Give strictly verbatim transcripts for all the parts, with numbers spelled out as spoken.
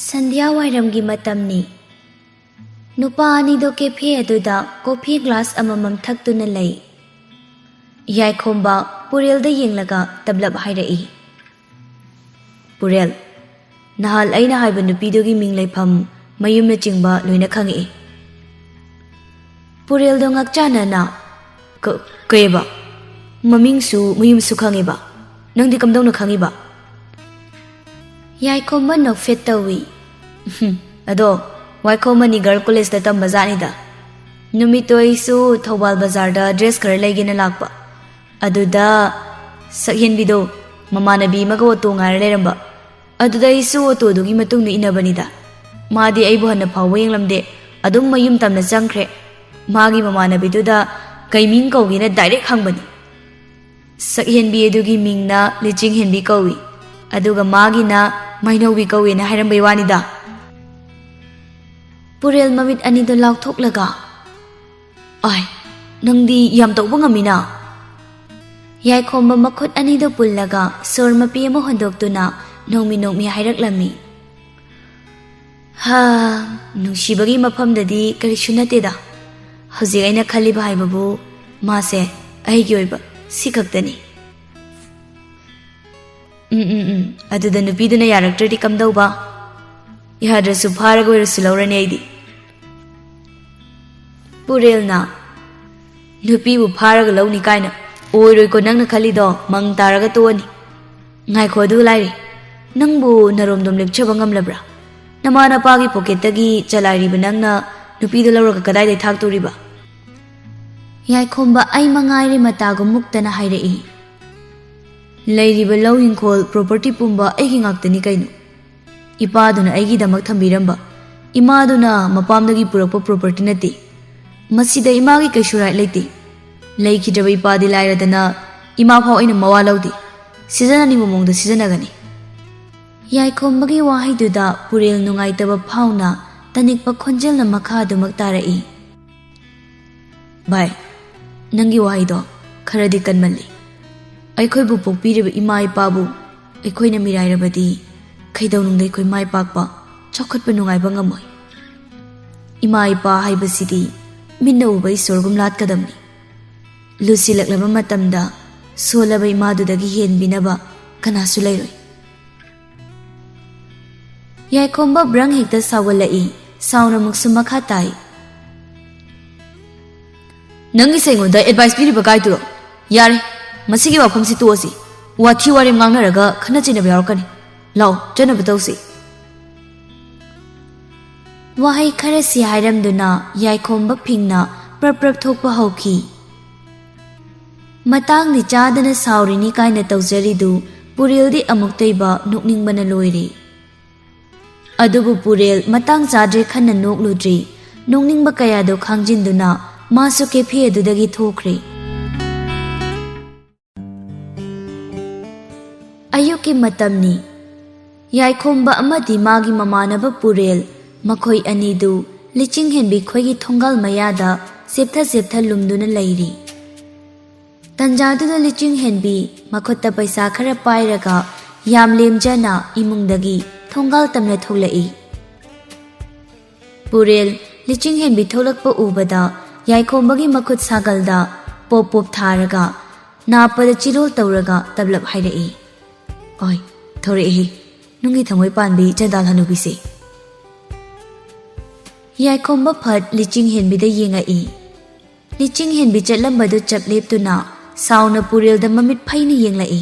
ꯁꯟꯙ꯭ꯌꯥ ꯋꯥꯏꯔꯝꯒꯤ ꯃꯇꯝꯅꯤ꯫ ꯅꯨꯄꯥ ꯑꯅꯤꯗꯣ ꯀꯦꯐꯦ ꯑꯗꯨꯗ ꯀꯣꯐꯤ ꯒ꯭ꯂꯥꯁ ꯑꯃꯃꯝ ꯊꯛꯇꯨꯅ ꯂꯩ꯫ ꯌꯥꯏꯈꯣꯝꯕ ꯄꯨꯔꯦꯜꯗ ꯌꯦꯡꯂꯒ ꯇꯞꯂꯞ ꯍꯥꯏꯔꯛꯏ, "ꯄꯨꯔꯦꯜ, ꯅꯍꯥꯟ ꯑꯩꯅ ꯍꯥꯏꯕ ꯅꯨꯄꯤꯗꯨꯒꯤ ꯃꯤꯡ, ꯂꯩꯐꯝ, ꯃꯌꯨꯝꯅꯆꯤꯡꯕ ꯂꯣꯏꯅ ꯈꯪꯉꯛꯏ꯫" ꯄꯨꯔꯦꯜꯗꯣ ꯉꯛꯆꯥꯟꯅꯅ, "ꯀ-, ꯀꯩꯕ? ꯃꯃꯤꯡꯁꯨ ꯃꯌꯨꯝꯁꯨ ꯈꯪꯉꯤꯕ? ꯅꯪꯗꯤ ꯀꯝꯗꯧꯅ ꯈꯪꯉꯤꯕ?" ꯌꯥꯏꯈꯣꯝꯕ ꯅꯣꯛꯐꯦꯠ ꯇꯧꯏ꯫ "ꯎꯍꯨꯝ, ꯑꯗꯣ ꯋꯥꯏꯈꯣꯝ ꯃꯅꯤ ꯒꯔꯜ ꯀꯣꯂꯦꯖꯇ ꯇꯝꯕ ꯖꯥꯠꯅꯤꯗ꯫ ꯅꯨꯃꯤꯠꯇꯣ ꯑꯩꯁꯨ ꯊꯧꯕꯥꯜ ꯕꯖꯥꯔꯗ ꯗ꯭ꯔꯦꯁ ꯈꯔ ꯂꯩꯒꯦꯅ ꯂꯥꯛꯄ꯫ ꯑꯗꯨꯗ ꯁꯛꯍꯦꯟꯕꯤꯗꯣ ꯃꯃꯥꯟꯅꯕꯤ ꯑꯃꯒ ꯑꯣꯇꯣ ꯉꯥꯏꯔ ꯂꯩꯔꯝꯕ꯫ ꯑꯗꯨꯗ ꯑꯩꯁꯨ ꯑꯣꯇꯣꯗꯨꯒꯤ ꯃꯇꯨꯡꯗ ꯏꯟꯅꯕꯅꯤꯗ꯫ ꯃꯥꯗꯤ ꯑꯩꯕꯨ ꯍꯟꯅ ꯐꯥꯎꯕ ꯌꯦꯡꯂꯝꯗꯦ, ꯑꯗꯨꯝ ꯃꯌꯨꯝ ꯇꯝꯅ ꯆꯪꯈ꯭ꯔꯦ꯫ ꯃꯥꯒꯤ ꯃꯃꯥꯟꯅꯕꯤꯗꯨꯗ ꯀꯩ ꯃꯤꯡ ꯀꯧꯒꯦꯅ ꯗꯥꯏꯔꯦꯛ ꯍꯪꯕꯅꯤ꯫ ꯁꯛꯍꯦꯟꯕꯤ ꯑꯗꯨꯒꯤ ꯃꯤꯡꯅ ꯂꯤꯆꯤꯡꯍꯦꯟꯕꯤ ꯀꯧꯏ, ꯑꯗꯨꯒ ꯃꯥꯒꯤꯅ ꯃꯥꯏꯅꯧꯕꯤ ꯀꯧꯏꯅ ꯍꯥꯏꯔꯝꯕꯩ ꯋꯥꯅꯤꯗ꯫" ꯄꯨꯔꯦꯜ ꯃꯃꯤꯠ ꯑꯅꯤꯗꯣ ꯂꯥꯎꯊꯣꯛꯂꯒ, "ꯑꯥꯏ, ꯅꯪꯗꯤ ꯌꯥꯝ ꯇꯧꯕ ꯉꯝꯃꯤꯅ꯫" ꯌꯥꯏꯈꯣꯝꯕ ꯃꯈꯨꯠ ꯑꯅꯤꯗꯣ ꯄꯨꯜꯂꯒ ꯁꯣꯔ ꯃꯄꯤ ꯑꯃ ꯍꯣꯟꯗꯣꯛꯇꯨꯅ ꯅꯣꯡꯃꯤ ꯅꯣꯡꯃꯤ ꯍꯥꯏꯔꯛꯂꯝꯃꯤ, "ꯍꯥ, ꯅꯨꯡꯁꯤꯕꯒꯤ ꯃꯐꯝꯗꯗꯤ ꯀꯔꯤꯁꯨ ꯅꯠꯇꯦꯗ꯫ ꯍꯧꯖꯤꯛ ꯑꯩꯅ ꯈꯜꯂꯤꯕ ꯍꯥꯏꯕꯕꯨ ꯃꯥꯁꯦ ꯑꯩꯒꯤ ꯑꯣꯏꯕ ꯁꯤ ꯈꯛꯇꯅꯤ꯫" "ꯎꯝ, ꯎꯝ, ꯎꯝ, ꯑꯗꯨꯗ ꯅꯨꯄꯤꯗꯨꯅ ꯌꯥꯔꯛꯇ꯭ꯔꯗꯤ ꯀꯝꯗꯧꯕ?" "ꯌꯥꯗ꯭ꯔꯁꯨ ꯐꯥꯔꯒ ꯑꯣꯏꯔꯁꯨ ꯂꯧꯔꯅꯤ ꯑꯩꯗꯤ꯫" ꯄꯨꯔꯦꯜꯅ, "ꯅꯨꯄꯤꯕꯨ ꯐꯥꯔꯒ ꯂꯧꯅꯤ ꯀꯥꯏꯅ? ꯑꯣꯏꯔꯣꯏꯀꯣ ꯅꯪꯅ ꯈꯜꯂꯤꯗꯣ, ꯃꯪ ꯇꯥꯔꯒ ꯇꯣꯛꯑꯅꯤ꯫" "ꯉꯥꯏꯈꯣ, ꯑꯗꯨ ꯂꯥꯏꯔꯤ, ꯅꯪꯕꯨ ꯅꯔꯣꯝꯗꯣꯝ ꯂꯦꯞꯆꯕ ꯉꯝꯂꯕ꯭ꯔꯥ? ꯅꯃꯥ ꯅꯄꯥꯒꯤ ꯄꯣꯀꯦꯠꯇꯒꯤ ꯆꯂꯥꯏꯔꯤꯕ ꯅꯪꯅ ꯅꯨꯄꯤꯗꯣ ꯂꯧꯔꯒ ꯀꯗꯥꯏꯗꯩ ꯊꯥꯛꯇꯣꯔꯤꯕ?" ꯌꯥꯏꯈꯣꯝꯕ ꯑꯩ ꯃꯉꯥꯏꯔꯦ ꯃꯇꯥꯒꯨꯝ ꯃꯨꯛꯇꯅ ꯍꯥꯏꯔꯛꯏ, "ꯂꯩꯔꯤꯕ ꯂꯧ ꯏꯪꯈꯣꯜ, ꯄ꯭ꯔꯣꯄꯔꯇꯤ ꯄꯨꯝꯕ ꯑꯩꯒꯤ ꯉꯥꯛꯇꯅꯤ ꯀꯩꯅꯣ꯫ ꯏꯄꯥꯗꯨꯅ ꯑꯩꯒꯤꯗꯃꯛ ꯊꯝꯕꯤꯔꯝꯕ, ꯏꯃꯥꯗꯨꯅ ꯃꯄꯥꯝꯗꯒꯤ ꯄꯨꯔꯛꯄ ꯄ꯭ꯔꯣꯄꯔꯇꯤ ꯅꯠꯇꯦ꯫ ꯃꯁꯤꯗ ꯏꯃꯥꯒꯤ ꯀꯩꯁꯨ ꯔꯥꯏꯠ ꯂꯩꯇꯦ꯫ ꯂꯩꯈꯤꯗ꯭ꯔꯕ ꯏꯄꯥꯗꯤ ꯂꯥꯏꯔꯗꯅ ꯏꯃꯥ ꯐꯥꯎ ꯑꯩꯅ ꯃꯋꯥ ꯂꯧꯗꯦ꯫ ꯁꯤꯖꯤꯟꯅꯅꯤꯡꯕ ꯃꯑꯣꯡꯗ ꯁꯤꯖꯤꯟꯅꯒꯅꯤ꯫" ꯌꯥꯏꯈꯣꯝꯕꯒꯤ ꯋꯥꯍꯩꯗꯨꯗ ꯄꯨꯔꯦꯜ ꯅꯨꯡꯉꯥꯏꯇꯕ ꯐꯥꯎꯅ ꯇꯅꯤꯛꯄ ꯈꯣꯟꯖꯦꯜꯅ ꯃꯈꯥ ꯑꯗꯨꯃꯛ ꯇꯥꯔꯛꯏ, "ꯚꯥꯏ, ꯅꯪꯒꯤ ꯋꯥꯍꯩꯗꯣ ꯈꯔꯗꯤ ꯀꯟꯃꯜꯂꯤ꯫ ꯑꯩꯈꯣꯏꯕꯨ ꯄꯣꯛꯄꯤꯔꯤꯕ ꯏꯃꯥ ꯏꯄꯥꯕꯨ ꯑꯩꯈꯣꯏꯅ ꯃꯤꯔꯥꯏꯔꯕꯗꯤ ꯀꯩꯗꯧꯅꯨꯡꯗ ꯑꯩꯈꯣꯏ ꯃꯥꯏ ꯄꯥꯛꯄ ꯆꯥꯎꯈꯠꯄ ꯅꯨꯡꯉꯥꯏꯕ ꯉꯝꯃꯣꯏ꯫ ꯏꯃꯥ ꯏꯄꯥ ꯍꯥꯏꯕꯁꯤꯗꯤ ꯃꯤꯠꯅ ꯎꯕ ꯏꯁꯣꯔꯒꯨꯝ ꯂꯥꯠꯀꯗꯕꯅꯤ꯫ ꯂꯨꯁꯤꯜꯂꯛꯂꯕ ꯃꯇꯝꯗ ꯁꯣꯜꯂꯕ ꯏꯃꯥꯗꯨꯗꯒꯤ ꯍꯦꯟꯕꯤꯅꯕ ꯀꯅꯥꯁꯨ ꯂꯩꯔꯣꯏ꯫ ꯌꯥꯏꯈꯣꯝꯕ ꯕ꯭ꯔꯪ ꯍꯦꯛꯇ ꯁꯥꯎꯒꯠꯂꯛꯏ꯫ ꯁꯥꯎꯅ ꯑꯃꯨꯛꯁꯨ ꯃꯈꯥ ꯇꯥꯏ꯫ "ꯅꯪꯒꯤꯁꯦ ꯑꯩꯉꯣꯟꯗ ꯑꯦꯗꯚꯥꯏꯁ ꯄꯤꯔꯤꯕ ꯀꯥꯏꯗꯨꯔꯣ? ꯌꯥꯔꯦ, ꯃꯁꯤꯒꯤ ꯋꯥꯐꯝꯁꯤ ꯇꯣꯛꯑꯁꯤ꯫ ꯋꯥꯊꯤ ꯋꯥꯔꯦꯝ ꯉꯥꯡꯅꯔꯒ ꯈꯠꯅ ꯆꯩꯅꯕ ꯌꯥꯎꯔꯛꯀꯅꯤ꯫ ꯂꯥꯛꯑꯣ, ꯆꯠꯅꯕ ꯇꯧꯁꯤ꯫" ꯋꯥꯍꯩ ꯈꯔꯁꯤ ꯍꯥꯏꯔꯝꯗꯨꯅ ꯌꯥꯏꯈꯣꯝꯕ ꯐꯤꯡꯅ ꯄ꯭ꯔꯞ ꯄ꯭ꯔꯞ ꯊꯣꯛꯄ ꯍꯧꯈꯤ꯫ ꯃꯇꯥꯡꯗꯤ ꯆꯥꯗꯅ ꯁꯥꯎꯔꯤꯅꯤ ꯀꯥꯏꯅ ꯇꯧꯖꯔꯤꯗꯨ ꯄꯨꯔꯦꯜꯗꯤ ꯑꯃꯨꯛꯇꯩꯕ ꯅꯣꯛꯅꯤꯡꯕꯅ ꯂꯣꯏꯔꯦ꯫ ꯑꯗꯨꯕꯨ ꯄꯨꯔꯦꯜ ꯃꯇꯥꯡ ꯆꯥꯗ꯭ꯔꯦ ꯈꯟꯅ ꯅꯣꯛꯂꯨꯗ꯭ꯔꯤ꯫ ꯅꯣꯛꯅꯤꯡꯕ ꯀꯌꯥꯗꯣ ꯈꯥꯡꯖꯤꯟꯗꯨꯅ ꯃꯥꯁꯨ ꯀꯦꯐꯦ ꯑꯗꯨꯗꯒꯤ ꯊꯣꯛꯈ꯭ꯔꯦ꯫ ꯑꯌꯨꯛꯀꯤ ꯃꯇꯝꯅꯤ꯫ ꯌꯥꯏꯈꯣꯝꯕ ꯑꯃꯗꯤ ꯃꯥꯒꯤ ꯃꯃꯥꯟꯅꯕ ꯄꯨꯔꯦꯜ, ꯃꯈꯣꯏ ꯑꯅꯤꯗꯨ ꯂꯤꯆꯤꯡꯍꯦꯟꯕꯤ ꯈꯣꯏꯒꯤ ꯊꯣꯡꯒꯥꯜ ꯃꯌꯥꯗ ꯆꯦꯞꯊ ꯆꯦꯞꯊ ꯂꯨꯝꯗꯨꯅ ꯂꯩꯔꯤ꯫ ꯇꯟꯖꯥꯗꯨꯗ ꯂꯤꯆꯤꯡꯍꯦꯟꯕꯤ ꯃꯈꯨꯠꯇ ꯄꯩꯁꯥ ꯈꯔ ꯄꯥꯏꯔꯒ ꯌꯥꯝ ꯂꯦꯝꯖꯅ ꯏꯃꯨꯡꯗꯒꯤ ꯊꯣꯡꯒꯥꯜ ꯇꯝꯅ ꯊꯣꯛꯂꯛꯏ꯫ ꯄꯨꯔꯦꯜ ꯂꯤꯆꯤꯡꯍꯦꯟꯕꯤ ꯊꯣꯛꯂꯛꯄ ꯎꯕꯗ ꯌꯥꯏꯈꯣꯝꯕꯒꯤ ꯃꯈꯨꯠ ꯁꯥꯒꯜꯗ ꯄꯣꯞ ꯄꯣꯞ ꯊꯥꯔꯒ ꯅꯥꯞꯄꯗ ꯆꯤꯔꯣꯜ ꯇꯧꯔꯒ ꯇꯞꯂꯞ ꯍꯥꯏꯔꯛꯏ, "ꯑꯣꯏ, ꯊꯣꯔꯛꯏ, ꯅꯨꯡꯒꯤ ꯊꯃꯣꯏ ꯄꯥꯟꯕꯤ ꯆꯦꯟꯗꯥꯜ ꯍꯅꯨꯕꯤꯁꯦ꯫" ꯌꯥꯏꯈꯣꯝꯕ ꯐꯠ ꯂꯤꯆꯤꯡꯍꯦꯟꯕꯤꯗ ꯌꯦꯡꯉꯛꯏ꯫ ꯂꯤꯆꯤꯡꯍꯦꯟꯕꯤ ꯆꯠꯂꯝꯕꯗꯨ ꯆꯞ ꯂꯦꯞꯇꯨꯅ ꯁꯥꯎꯅ ꯄꯨꯔꯦꯜꯗ ꯃꯃꯤꯠ ꯐꯩꯅ ꯌꯦꯡꯂꯛꯏ꯫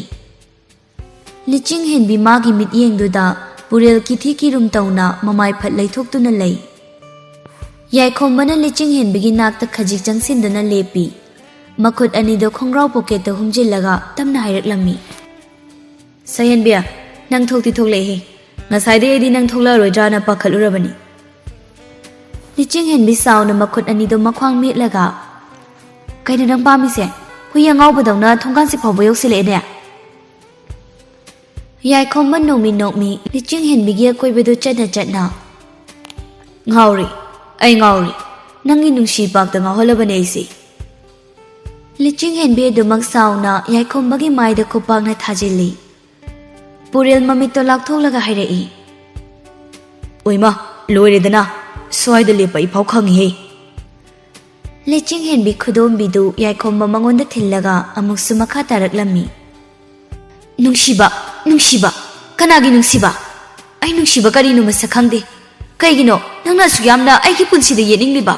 ꯂꯤꯆꯤꯡꯍꯦꯟꯕꯤ ꯃꯥꯒꯤ ꯃꯤꯠꯌꯦꯡꯗꯨꯗ ꯄꯨꯔꯦꯜ ꯀꯤꯊꯤ ꯀꯤꯔꯨꯝ ꯇꯧꯅ ꯃꯃꯥꯏ ꯐꯠ ꯂꯩꯊꯣꯛꯇꯨꯅ ꯂꯩ꯫ ꯌꯥꯏꯈꯣꯝꯕꯅ ꯂꯤꯆꯤꯡꯍꯦꯟꯕꯤꯒꯤ ꯅꯥꯛꯇ ꯈꯖꯤꯛ ꯆꯪꯁꯤꯟꯗꯨꯅ ꯂꯦꯞꯄꯤ꯫ ꯃꯈꯨꯠ ꯑꯅꯤꯗꯨ ꯈꯣꯡꯒ꯭ꯔꯥꯎ ꯄꯣꯀꯦꯠꯇ ꯍꯨꯝꯖꯤꯜꯂꯒ ꯇꯞꯅ ꯍꯥꯏꯔꯛꯂꯝꯃꯤ, "ꯁꯍꯦꯟꯕꯤ, ꯅꯪ ꯊꯣꯛꯇꯤ ꯊꯣꯛꯂꯛꯏꯍꯦ꯫ ꯉꯁꯥꯏꯗꯩ ꯑꯩꯗꯤ ꯅꯪ ꯊꯣꯛꯂꯛꯑꯔꯣꯏꯗ꯭ꯔꯥꯅ ꯄꯥꯈꯠꯂꯨꯔꯕꯅꯤ꯫" ꯂꯤꯆꯤꯡꯍꯦꯟꯕꯤ ꯁꯥꯎꯅ ꯃꯈꯨꯠ ꯑꯅꯤꯗꯨ ꯃꯈ꯭ꯋꯥꯡ ꯃꯦꯠꯂꯒ, "ꯀꯩꯅꯣ ꯅꯪ ꯄꯥꯝꯃꯤꯁꯦ? ꯍꯨꯏ ꯑꯉꯥꯎꯕꯗꯧꯅ ꯊꯣꯡꯒꯥꯟꯁꯤ ꯐꯥꯎꯕ ꯌꯧꯁꯤꯜꯂꯛꯑꯦꯅꯦ?" ꯌꯥꯏꯈꯣꯝꯕ ꯅꯣꯡꯃꯤ ꯅꯣꯡꯃꯤ ꯂꯤꯆꯤꯡꯍꯦꯟꯕꯤꯒꯤ ꯑꯀꯣꯏꯕꯗꯨ ꯆꯠꯅ ꯆꯠꯅ, "ꯉꯥꯎꯔꯦ, ꯑꯩ ꯉꯥꯎꯔꯦ꯫ ꯅꯪꯒꯤ ꯅꯨꯡꯁꯤ ꯄꯥꯛꯇ ꯉꯥꯎꯍꯜꯂꯕꯅꯦ ꯑꯩꯁꯦ꯫" ꯂꯤꯆꯤꯡꯍꯦꯟꯕꯤ ꯑꯗꯨꯃꯛ ꯁꯥꯎꯅ ꯌꯥꯏꯈꯣꯝꯕꯒꯤ ꯃꯥꯏꯗ ꯈꯨꯄꯥꯛꯅ ꯊꯥꯖꯤꯜꯂꯤ꯫ ꯄꯨꯔꯦꯜ ꯃꯃꯤꯠꯇꯣ ꯂꯥꯎꯊꯣꯛꯂꯒ ꯍꯥꯏꯔꯛꯏ, ꯑꯣꯏꯃ, ꯂꯣꯏꯔꯦꯗꯅ, ꯁ꯭ꯋꯥꯏꯗ ꯂꯦꯞꯄ ꯑꯩ ꯐꯥꯎ ꯈꯪꯉꯤꯍꯦ꯫ ꯂꯩꯆꯤꯡ ꯍꯦꯟꯕꯤ ꯈꯨꯗꯣꯝꯕꯤꯗꯨ ꯌꯥꯏꯈꯣꯝꯕ ꯃꯉꯣꯟꯗ ꯊꯤꯜꯂꯒ ꯑꯃꯨꯛꯁꯨ ꯃꯈꯥ ꯇꯥꯔꯛꯂꯝꯃꯤ꯫ "ꯅꯨꯡꯁꯤꯕ, ꯅꯨꯡꯁꯤꯕ, ꯀꯅꯥꯒꯤ ꯅꯨꯡꯁꯤꯕ? ꯑꯩ ꯅꯨꯡꯁꯤꯕ ꯀꯔꯤꯅꯣ ꯃꯁꯛ ꯈꯪꯗꯦ꯫ ꯀꯩꯒꯤꯅꯣ ꯅꯪꯅ ꯑꯁꯨꯛ ꯌꯥꯝꯅ ꯑꯩꯒꯤ ꯄꯨꯟꯁꯤꯗ ꯌꯦꯠꯅꯤꯡꯂꯤꯕ?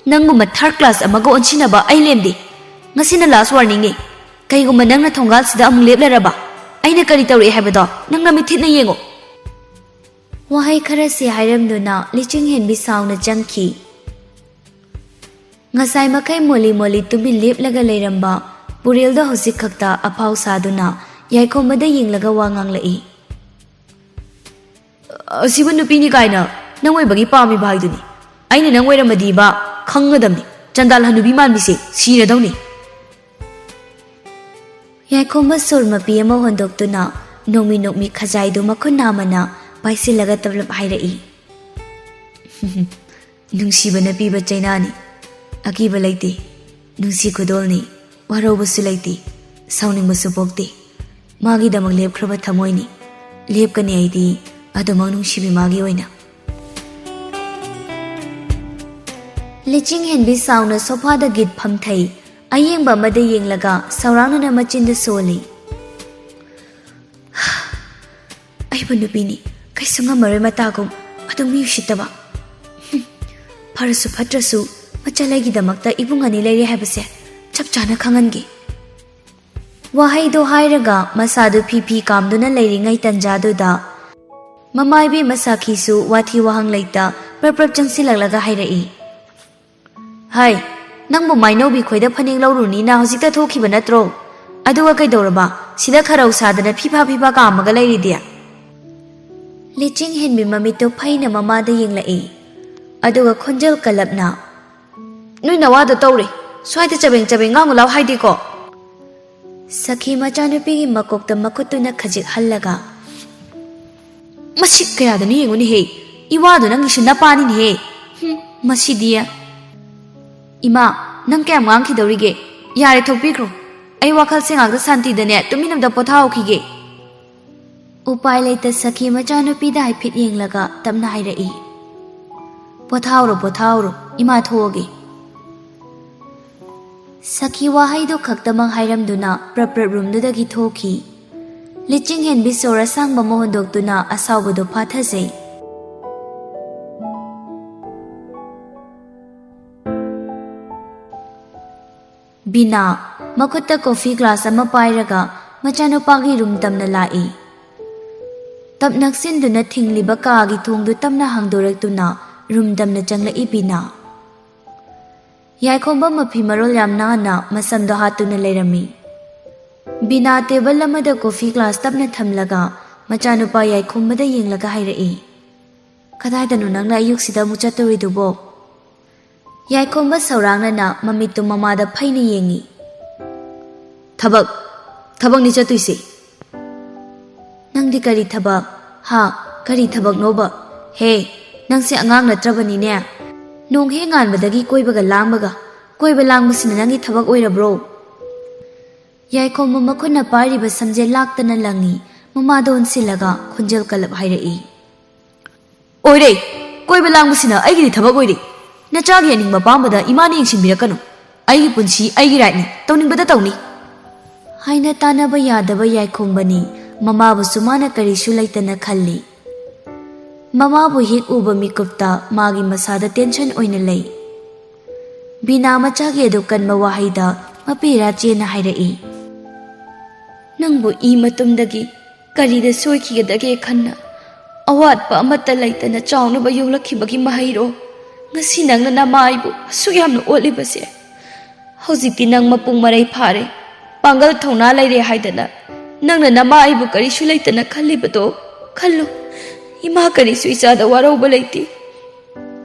ꯅꯪꯒꯨꯝꯕ third class ꯑꯃꯒ ꯑꯣꯟꯁꯤꯟꯅꯕ ꯑꯩ ꯂꯦꯝꯗꯦ꯫ ꯉꯁꯤꯅ last warningꯅꯤ꯫ ꯀꯩꯒꯨꯝꯕ ꯅꯪꯅ ꯊꯣꯡꯒꯥꯜꯁꯤꯗ ꯑꯃꯨꯛ ꯂꯦꯞꯂꯔꯕ, ꯑꯩꯅ ꯀꯔꯤ ꯇꯧꯔꯛꯑꯦ ꯍꯥꯏꯕꯗꯣ ꯅꯪ ꯅꯃꯤꯠꯊꯤꯠꯅ ꯌꯦꯡꯉꯣ꯫" ꯋꯥꯍꯩ ꯈꯔꯁꯤ ꯍꯥꯏꯔꯝꯗꯨꯅ ꯂꯤꯆꯤꯡ ꯍꯦꯟꯕꯤ ꯁꯥꯎꯅ ꯆꯪꯈꯤ꯫ ꯉꯁꯥꯏ ꯃꯈꯩ ꯃꯣꯂꯤ ꯃꯣꯂꯤ ꯇꯨꯃꯤꯟ ꯂꯦꯞꯂꯒ ꯂꯩꯔꯝꯕ ꯄꯨꯔꯦꯜꯗꯣ ꯍꯧꯖꯤꯛ ꯈꯛꯇ ꯑꯐꯥꯎ ꯁꯥꯗꯨꯅ ꯌꯥꯏꯈꯣꯝꯕꯗ ꯌꯦꯡꯂꯒ ꯋꯥ ꯉꯥꯡꯂꯛꯏ꯫ "ꯑꯁꯤꯕꯨ ꯅꯨꯄꯤꯅꯤ ꯀꯥꯏꯅ ꯅꯪ ꯑꯣꯏꯕꯒꯤ ꯄꯥꯝꯃꯤꯕ ꯍꯥꯏꯗꯨꯅꯤ꯫ ꯑꯩꯅ ꯅꯪ ꯑꯣꯏꯔꯝꯃꯗꯤꯕ ꯈꯪꯒꯗꯕꯅꯤ꯫ ꯆꯟꯗꯥꯜ ꯍꯅꯨꯕꯤ ꯃꯥꯟꯕꯤꯁꯦ ꯁꯤꯔꯗꯧꯅꯤ꯫" ꯌꯥꯏꯈꯣꯝꯕ ꯁꯣꯔ ꯃꯄꯤ ꯑꯃ ꯍꯣꯟꯗꯣꯛꯇꯨꯅ ꯅꯣꯡꯃꯤ ꯅꯣꯡꯃꯤ ꯈꯖꯥꯏꯗꯨ ꯃꯈꯨꯠ ꯅꯥꯝꯃꯅ ꯄꯥꯏꯁꯤꯜꯂꯒ ꯇꯞꯂꯞ ꯍꯥꯏꯔꯛꯏ꯫ "ꯅꯨꯡꯁꯤꯕꯅ ꯄꯤꯕ ꯆꯩꯅꯥꯅꯤ꯫ ꯑꯀꯤꯕ ꯂꯩꯇꯦ꯫ ꯅꯨꯡꯁꯤ ꯈꯨꯗꯣꯜꯅꯤ꯫ ꯋꯥꯔꯧꯕꯁꯨ ꯂꯩꯇꯦ꯫ ꯁꯥꯎꯅꯤꯡꯕꯁꯨ ꯄꯣꯛꯇꯦ꯫ ꯃꯥꯒꯤꯗꯃꯛ ꯂꯦꯞꯈ꯭ꯔꯕ ꯊꯃꯣꯏꯅꯤ꯫ ꯂꯦꯞꯀꯅꯤ ꯑꯩꯗꯤ ꯑꯗꯨꯃꯛ ꯅꯨꯡꯁꯤꯕꯤ ꯃꯥꯒꯤ ꯑꯣꯏꯅ꯫" ꯂꯤꯆꯤꯡ ꯍꯦꯟꯕꯤ ꯁꯥꯎꯅ ꯁꯣꯐꯥꯗ ꯒꯤꯠ ꯐꯝꯊꯩ꯫ ꯑꯌꯦꯡꯕ ꯑꯃꯗ ꯌꯦꯡꯂꯒ ꯁꯧꯔꯥꯡꯅꯅ ꯃꯆꯤꯟꯗ ꯁꯣꯜꯂꯤ꯫ "ꯑꯩꯕꯨ ꯅꯨꯄꯤꯅꯤ, ꯀꯩꯁꯨ ꯉꯝꯃꯔꯣꯏ ꯃꯇꯥꯒꯨꯝ ꯑꯗꯨꯝ ꯃꯤ ꯎꯁꯤꯠꯇꯕ꯫ ꯍꯨꯝ, ꯐꯔꯁꯨ ꯐꯠꯇ꯭ꯔꯁꯨ ꯃꯆꯜ ꯑꯩꯒꯤꯗꯃꯛꯇ ꯏꯕꯨꯡ ꯑꯅꯤ ꯂꯩꯔꯦ ꯍꯥꯏꯕꯁꯦ ꯆꯞ ꯆꯥꯅ ꯈꯪꯍꯟꯒꯦ꯫" ꯋꯥꯍꯩꯗꯣ ꯍꯥꯏꯔꯒ ꯃꯁꯥꯗꯨ ꯐꯤ ꯐꯤ ꯀꯥꯝꯗꯨꯅ ꯂꯩꯔꯤꯉꯩ ꯇꯟꯖꯥꯗꯨꯗ ꯃꯃꯥ ꯏꯕꯦꯝꯃ ꯁꯥꯈꯤꯁꯨ ꯋꯥꯊꯤ ꯋꯥꯍꯪ ꯂꯩꯇ ꯄ꯭ꯔꯞ ꯄ꯭ꯔꯞ ꯆꯪꯁꯤꯜꯂꯛꯂꯒ ꯍꯥꯏꯔꯛꯏ꯫ "ꯍꯥꯏ, ꯅꯪꯕꯨ ꯃꯥꯏꯅꯧꯕꯤ ꯈꯣꯏꯗ ꯐꯅꯦꯛ ꯂꯧꯔꯨꯅꯤꯅ ꯍꯧꯖꯤꯛꯇ ꯊꯣꯛꯈꯤꯕ ꯅꯠꯇ꯭ꯔꯣ? ꯑꯗꯨꯒ ꯀꯩꯗꯧꯔꯕ? ꯁꯤꯗ ꯈꯔꯧ ꯁꯥꯗꯅ ꯐꯤꯐꯥ ꯐꯤꯐꯥ ꯀꯥꯝꯃꯒ ꯂꯩꯔꯤꯗꯤ?" ꯂꯤꯆꯤꯡ ꯍꯦꯟꯕꯤ ꯃꯃꯤꯠꯇꯨ ꯐꯩꯅ ꯃꯃꯥꯗ ꯌꯦꯡꯂꯛꯏ꯫ ꯑꯗꯨꯒ ꯈꯣꯟꯖꯦꯜ ꯀꯜꯂꯞꯅ, "ꯅꯣꯏ ꯅꯋꯥꯗꯣ ꯇꯧꯔꯦ꯫ ꯁ꯭ꯋꯥꯏꯗ ꯆꯕꯦꯡ ꯆꯕꯦꯡ ꯉꯥꯡꯉꯨ ꯂꯥꯎ ꯍꯥꯏꯗꯦꯀꯣ?" ꯁꯈꯤ ꯃꯆꯥꯅꯨꯄꯤꯒꯤ ꯃꯀꯣꯛꯇ ꯃꯈꯨꯠꯇꯨꯅ ꯈꯖꯤꯛ ꯍꯜꯂꯒ, "ꯃꯁꯤ ꯀꯌꯥꯗꯅꯣ ꯌꯦꯡꯉꯨꯅꯦꯍꯦ, ꯏꯋꯥꯗꯣ ꯅꯪꯒꯤꯁꯨ ꯅꯄꯥꯅꯤꯅꯦꯍꯦ꯫ ꯍꯨꯝ, ꯃꯁꯤꯗꯤ꯫" "ꯏꯃꯥ, ꯅꯪ ꯀꯌꯥꯝ ꯉꯥꯡꯈꯤꯗꯧꯔꯤꯒꯦ? ꯌꯥꯔꯦ, ꯊꯣꯛꯄꯤꯈ꯭ꯔꯣ꯫ ꯑꯩ ꯋꯥꯈꯜꯁꯦ ꯉꯥꯛꯇ ꯁꯥꯟꯇꯤꯗꯅꯦ ꯇꯨꯃꯤꯟꯅ ꯑꯝꯇ ꯄꯣꯊꯥꯍꯧꯈꯤꯒꯦ꯫" ꯎꯄꯥꯏ ꯂꯩꯇ ꯁꯈꯤ ꯃꯆꯥꯅꯨꯄꯤꯗ ꯍꯥꯏꯐꯦꯠ ꯌꯦꯡꯂꯒ ꯇꯞꯅ ꯍꯥꯏꯔꯛꯏ, "ꯄꯣꯊꯥꯎꯔꯣ, ꯄꯣꯊꯥꯎꯔꯣ, ꯏꯃꯥ ꯊꯣꯛꯑꯒꯦ꯫" ꯁꯈꯤ ꯋꯥꯍꯩꯗꯨ ꯈꯛꯇꯃꯛ ꯍꯥꯏꯔꯝꯗꯨꯅ ꯄ꯭ꯔꯞ ꯄ꯭ꯔꯞ ꯔꯨꯝꯗꯨꯗꯒꯤ ꯊꯣꯛꯈꯤ꯫ ꯂꯤꯆꯤꯡ ꯍꯦꯟꯕꯤ ꯁꯣꯔ ꯑꯁꯥꯡꯕ ꯑꯃ ꯍꯣꯟꯗꯣꯛꯇꯨꯅ ꯑꯁꯥꯎꯕꯗꯨ ꯐꯥꯊꯖꯩ꯫ ꯕꯤꯅꯥ, ꯃꯈꯨꯠꯇ ꯀꯣꯐꯤ ꯒ꯭ꯂꯥꯁ ꯑꯃ ꯄꯥꯏꯔꯒ ꯃꯆꯥꯅꯨꯄꯥꯒꯤ ꯔꯨꯝ ꯇꯝꯅ ꯂꯥꯛꯏ꯫ ꯇꯞ ꯅꯛꯁꯤꯟꯗꯨꯅ ꯊꯤꯡꯂꯤꯕ ꯀꯥꯒꯤ ꯊꯣꯡꯗꯨ ꯇꯞꯅ ꯍꯥꯡꯗꯣꯔꯛꯇꯨꯅ ꯔꯨꯝ ꯇꯝꯅ ꯆꯪꯂꯛꯏ ꯕꯤꯅꯥ꯫ ꯌꯥꯏꯈꯣꯝꯕ ꯃꯐꯤ ꯃꯔꯣꯜ ꯌꯥꯝ ꯅꯥꯟꯅ ꯃꯁꯝꯗꯣ ꯍꯥꯠꯇꯨꯅ ꯂꯩꯔꯝꯃꯤ꯫ ꯕꯤꯅꯥ ꯇꯦꯕꯜ ꯑꯃꯗ ꯀꯣꯐꯤ ꯒ꯭ꯂꯥꯁ ꯇꯞꯅ ꯊꯝꯂꯒ ꯃꯆꯥꯅꯨꯄꯥ ꯌꯥꯏꯈꯣꯝꯕꯗ ꯌꯦꯡꯂꯒ ꯍꯥꯏꯔꯛꯏ, "ꯀꯗꯥꯏꯗꯅꯣ ꯅꯪꯅ ꯑꯌꯨꯛꯁꯤꯗ ꯑꯃꯨꯛ ꯆꯠꯇꯣꯔꯤꯗꯨꯕꯣ?" ꯌꯥꯏꯈꯣꯝꯕ ꯁꯧꯔꯥꯡꯅꯅ ꯃꯃꯤꯠꯇꯨ ꯃꯃꯥꯗ ꯐꯩꯅ ꯌꯦꯡꯉꯤ꯫ "ꯊꯕꯛ, ꯊꯕꯛꯅꯤ ꯆꯠꯇꯣꯏꯁꯦ꯫" "ꯅꯪꯗꯤ ꯀꯔꯤ ꯊꯕꯛ? ꯍꯥ? ꯀꯔꯤ ꯊꯕꯛꯅꯣꯕ? ꯍꯦ, ꯅꯪꯁꯦ ꯑꯉꯥꯡ ꯅꯠꯇ꯭ꯔꯕꯅꯤꯅꯦ꯫ ꯅꯣꯡ ꯍꯦꯛ ꯉꯥꯟꯕꯗꯒꯤ ꯀꯣꯏꯕꯒ ꯂꯥꯡꯕꯒ꯫ ꯀꯣꯏꯕ ꯂꯥꯡꯕꯁꯤꯅ ꯅꯪꯒꯤ ꯊꯕꯛ ꯑꯣꯏꯔꯕ꯭ꯔꯣ?" ꯌꯥꯏꯈꯣꯝꯕ ꯃꯈꯨꯠꯅ ꯄꯥꯏꯔꯤꯕ ꯁꯝꯖꯦꯜ ꯂꯥꯛꯇꯅ ꯂꯪꯉꯤ꯫ ꯃꯃꯥꯗ ꯑꯣꯟꯁꯤꯜꯂꯒ ꯈꯣꯟꯖꯦꯜ ꯀꯜꯂꯞ ꯍꯥꯏꯔꯛꯏ, "ꯑꯣꯏꯔꯦ꯫ ꯀꯣꯏꯕ ꯂꯥꯡꯕꯁꯤꯅ ꯑꯩꯒꯤꯗꯤ ꯊꯕꯛ ꯑꯣꯏꯔꯦ꯫ ꯅꯆꯥꯒꯤ ꯑꯅꯤꯡꯕ ꯑꯄꯥꯝꯕꯗ ꯏꯃꯥꯅ ꯌꯦꯡꯁꯤꯟꯕꯤꯔꯛꯀꯅꯨ꯫ ꯑꯩꯒꯤ ꯄꯨꯟꯁꯤ ꯑꯩꯒꯤ ꯔꯥꯏꯠꯅꯤ, ꯇꯧꯅꯤꯡꯕꯗ ꯇꯧꯅꯤ꯫" ꯍꯥꯏꯅ ꯇꯥꯅꯕ ꯌꯥꯗꯕ ꯌꯥꯏꯈꯣꯝꯕꯅꯤ꯫ ꯃꯃꯥꯕꯨꯁꯨ ꯃꯥꯅ ꯀꯔꯤꯁꯨ ꯂꯩꯇꯅ ꯈꯜꯂꯤ꯫ ꯃꯃꯥꯕꯨ ꯍꯦꯛ ꯎꯕ ꯃꯤꯀꯨꯞꯇ ꯃꯥꯒꯤ ꯃꯁꯥꯗ ꯇꯦꯟꯁꯟ ꯑꯣꯏꯅ ꯂꯩ꯫ ꯕꯤꯅꯥ ꯃꯆꯥꯒꯤ ꯑꯗꯨ ꯀꯟꯕ ꯋꯥꯍꯩꯗ ꯃꯄꯦꯔꯥ ꯆꯦꯟꯅ ꯍꯥꯏꯔꯛꯏ, "ꯅꯪꯕꯨ ꯏ ꯃꯇꯨꯝꯗꯒꯤ ꯀꯔꯤꯗ ꯁꯣꯏꯈꯤꯒꯗꯒꯦ ꯈꯟꯅ ꯑꯋꯥꯠꯄ ꯑꯃꯠꯇ ꯂꯩꯇꯅ ꯆꯥꯎꯅꯕ ꯌꯣꯛꯂꯛꯈꯤꯕꯒꯤ ꯃꯍꯩꯔꯣ ꯉꯁꯤ ꯅꯪꯅ ꯅꯃꯥ ꯑꯩꯕꯨ ꯑꯁꯨꯛ ꯌꯥꯝꯅ ꯑꯣꯠꯂꯤꯕꯁꯦ? ꯍꯧꯖꯤꯛꯇꯤ ꯅꯪ ꯃꯄꯨꯡ ꯃꯔꯩ ꯐꯥꯔꯦ, ꯄꯥꯡꯒꯜ ꯊꯧꯅꯥ ꯂꯩꯔꯦ ꯍꯥꯏꯗꯅ ꯅꯪꯅ ꯅꯃꯥ ꯑꯩꯕꯨ ꯀꯔꯤꯁꯨ ꯂꯩꯇꯅ ꯈꯜꯂꯤꯕꯗꯣ ꯈꯜꯂꯨ꯫ ꯏꯃꯥ ꯀꯔꯤꯁꯨ ꯏꯆꯥꯗ ꯋꯥꯔꯧꯕ ꯂꯩꯇꯦ꯫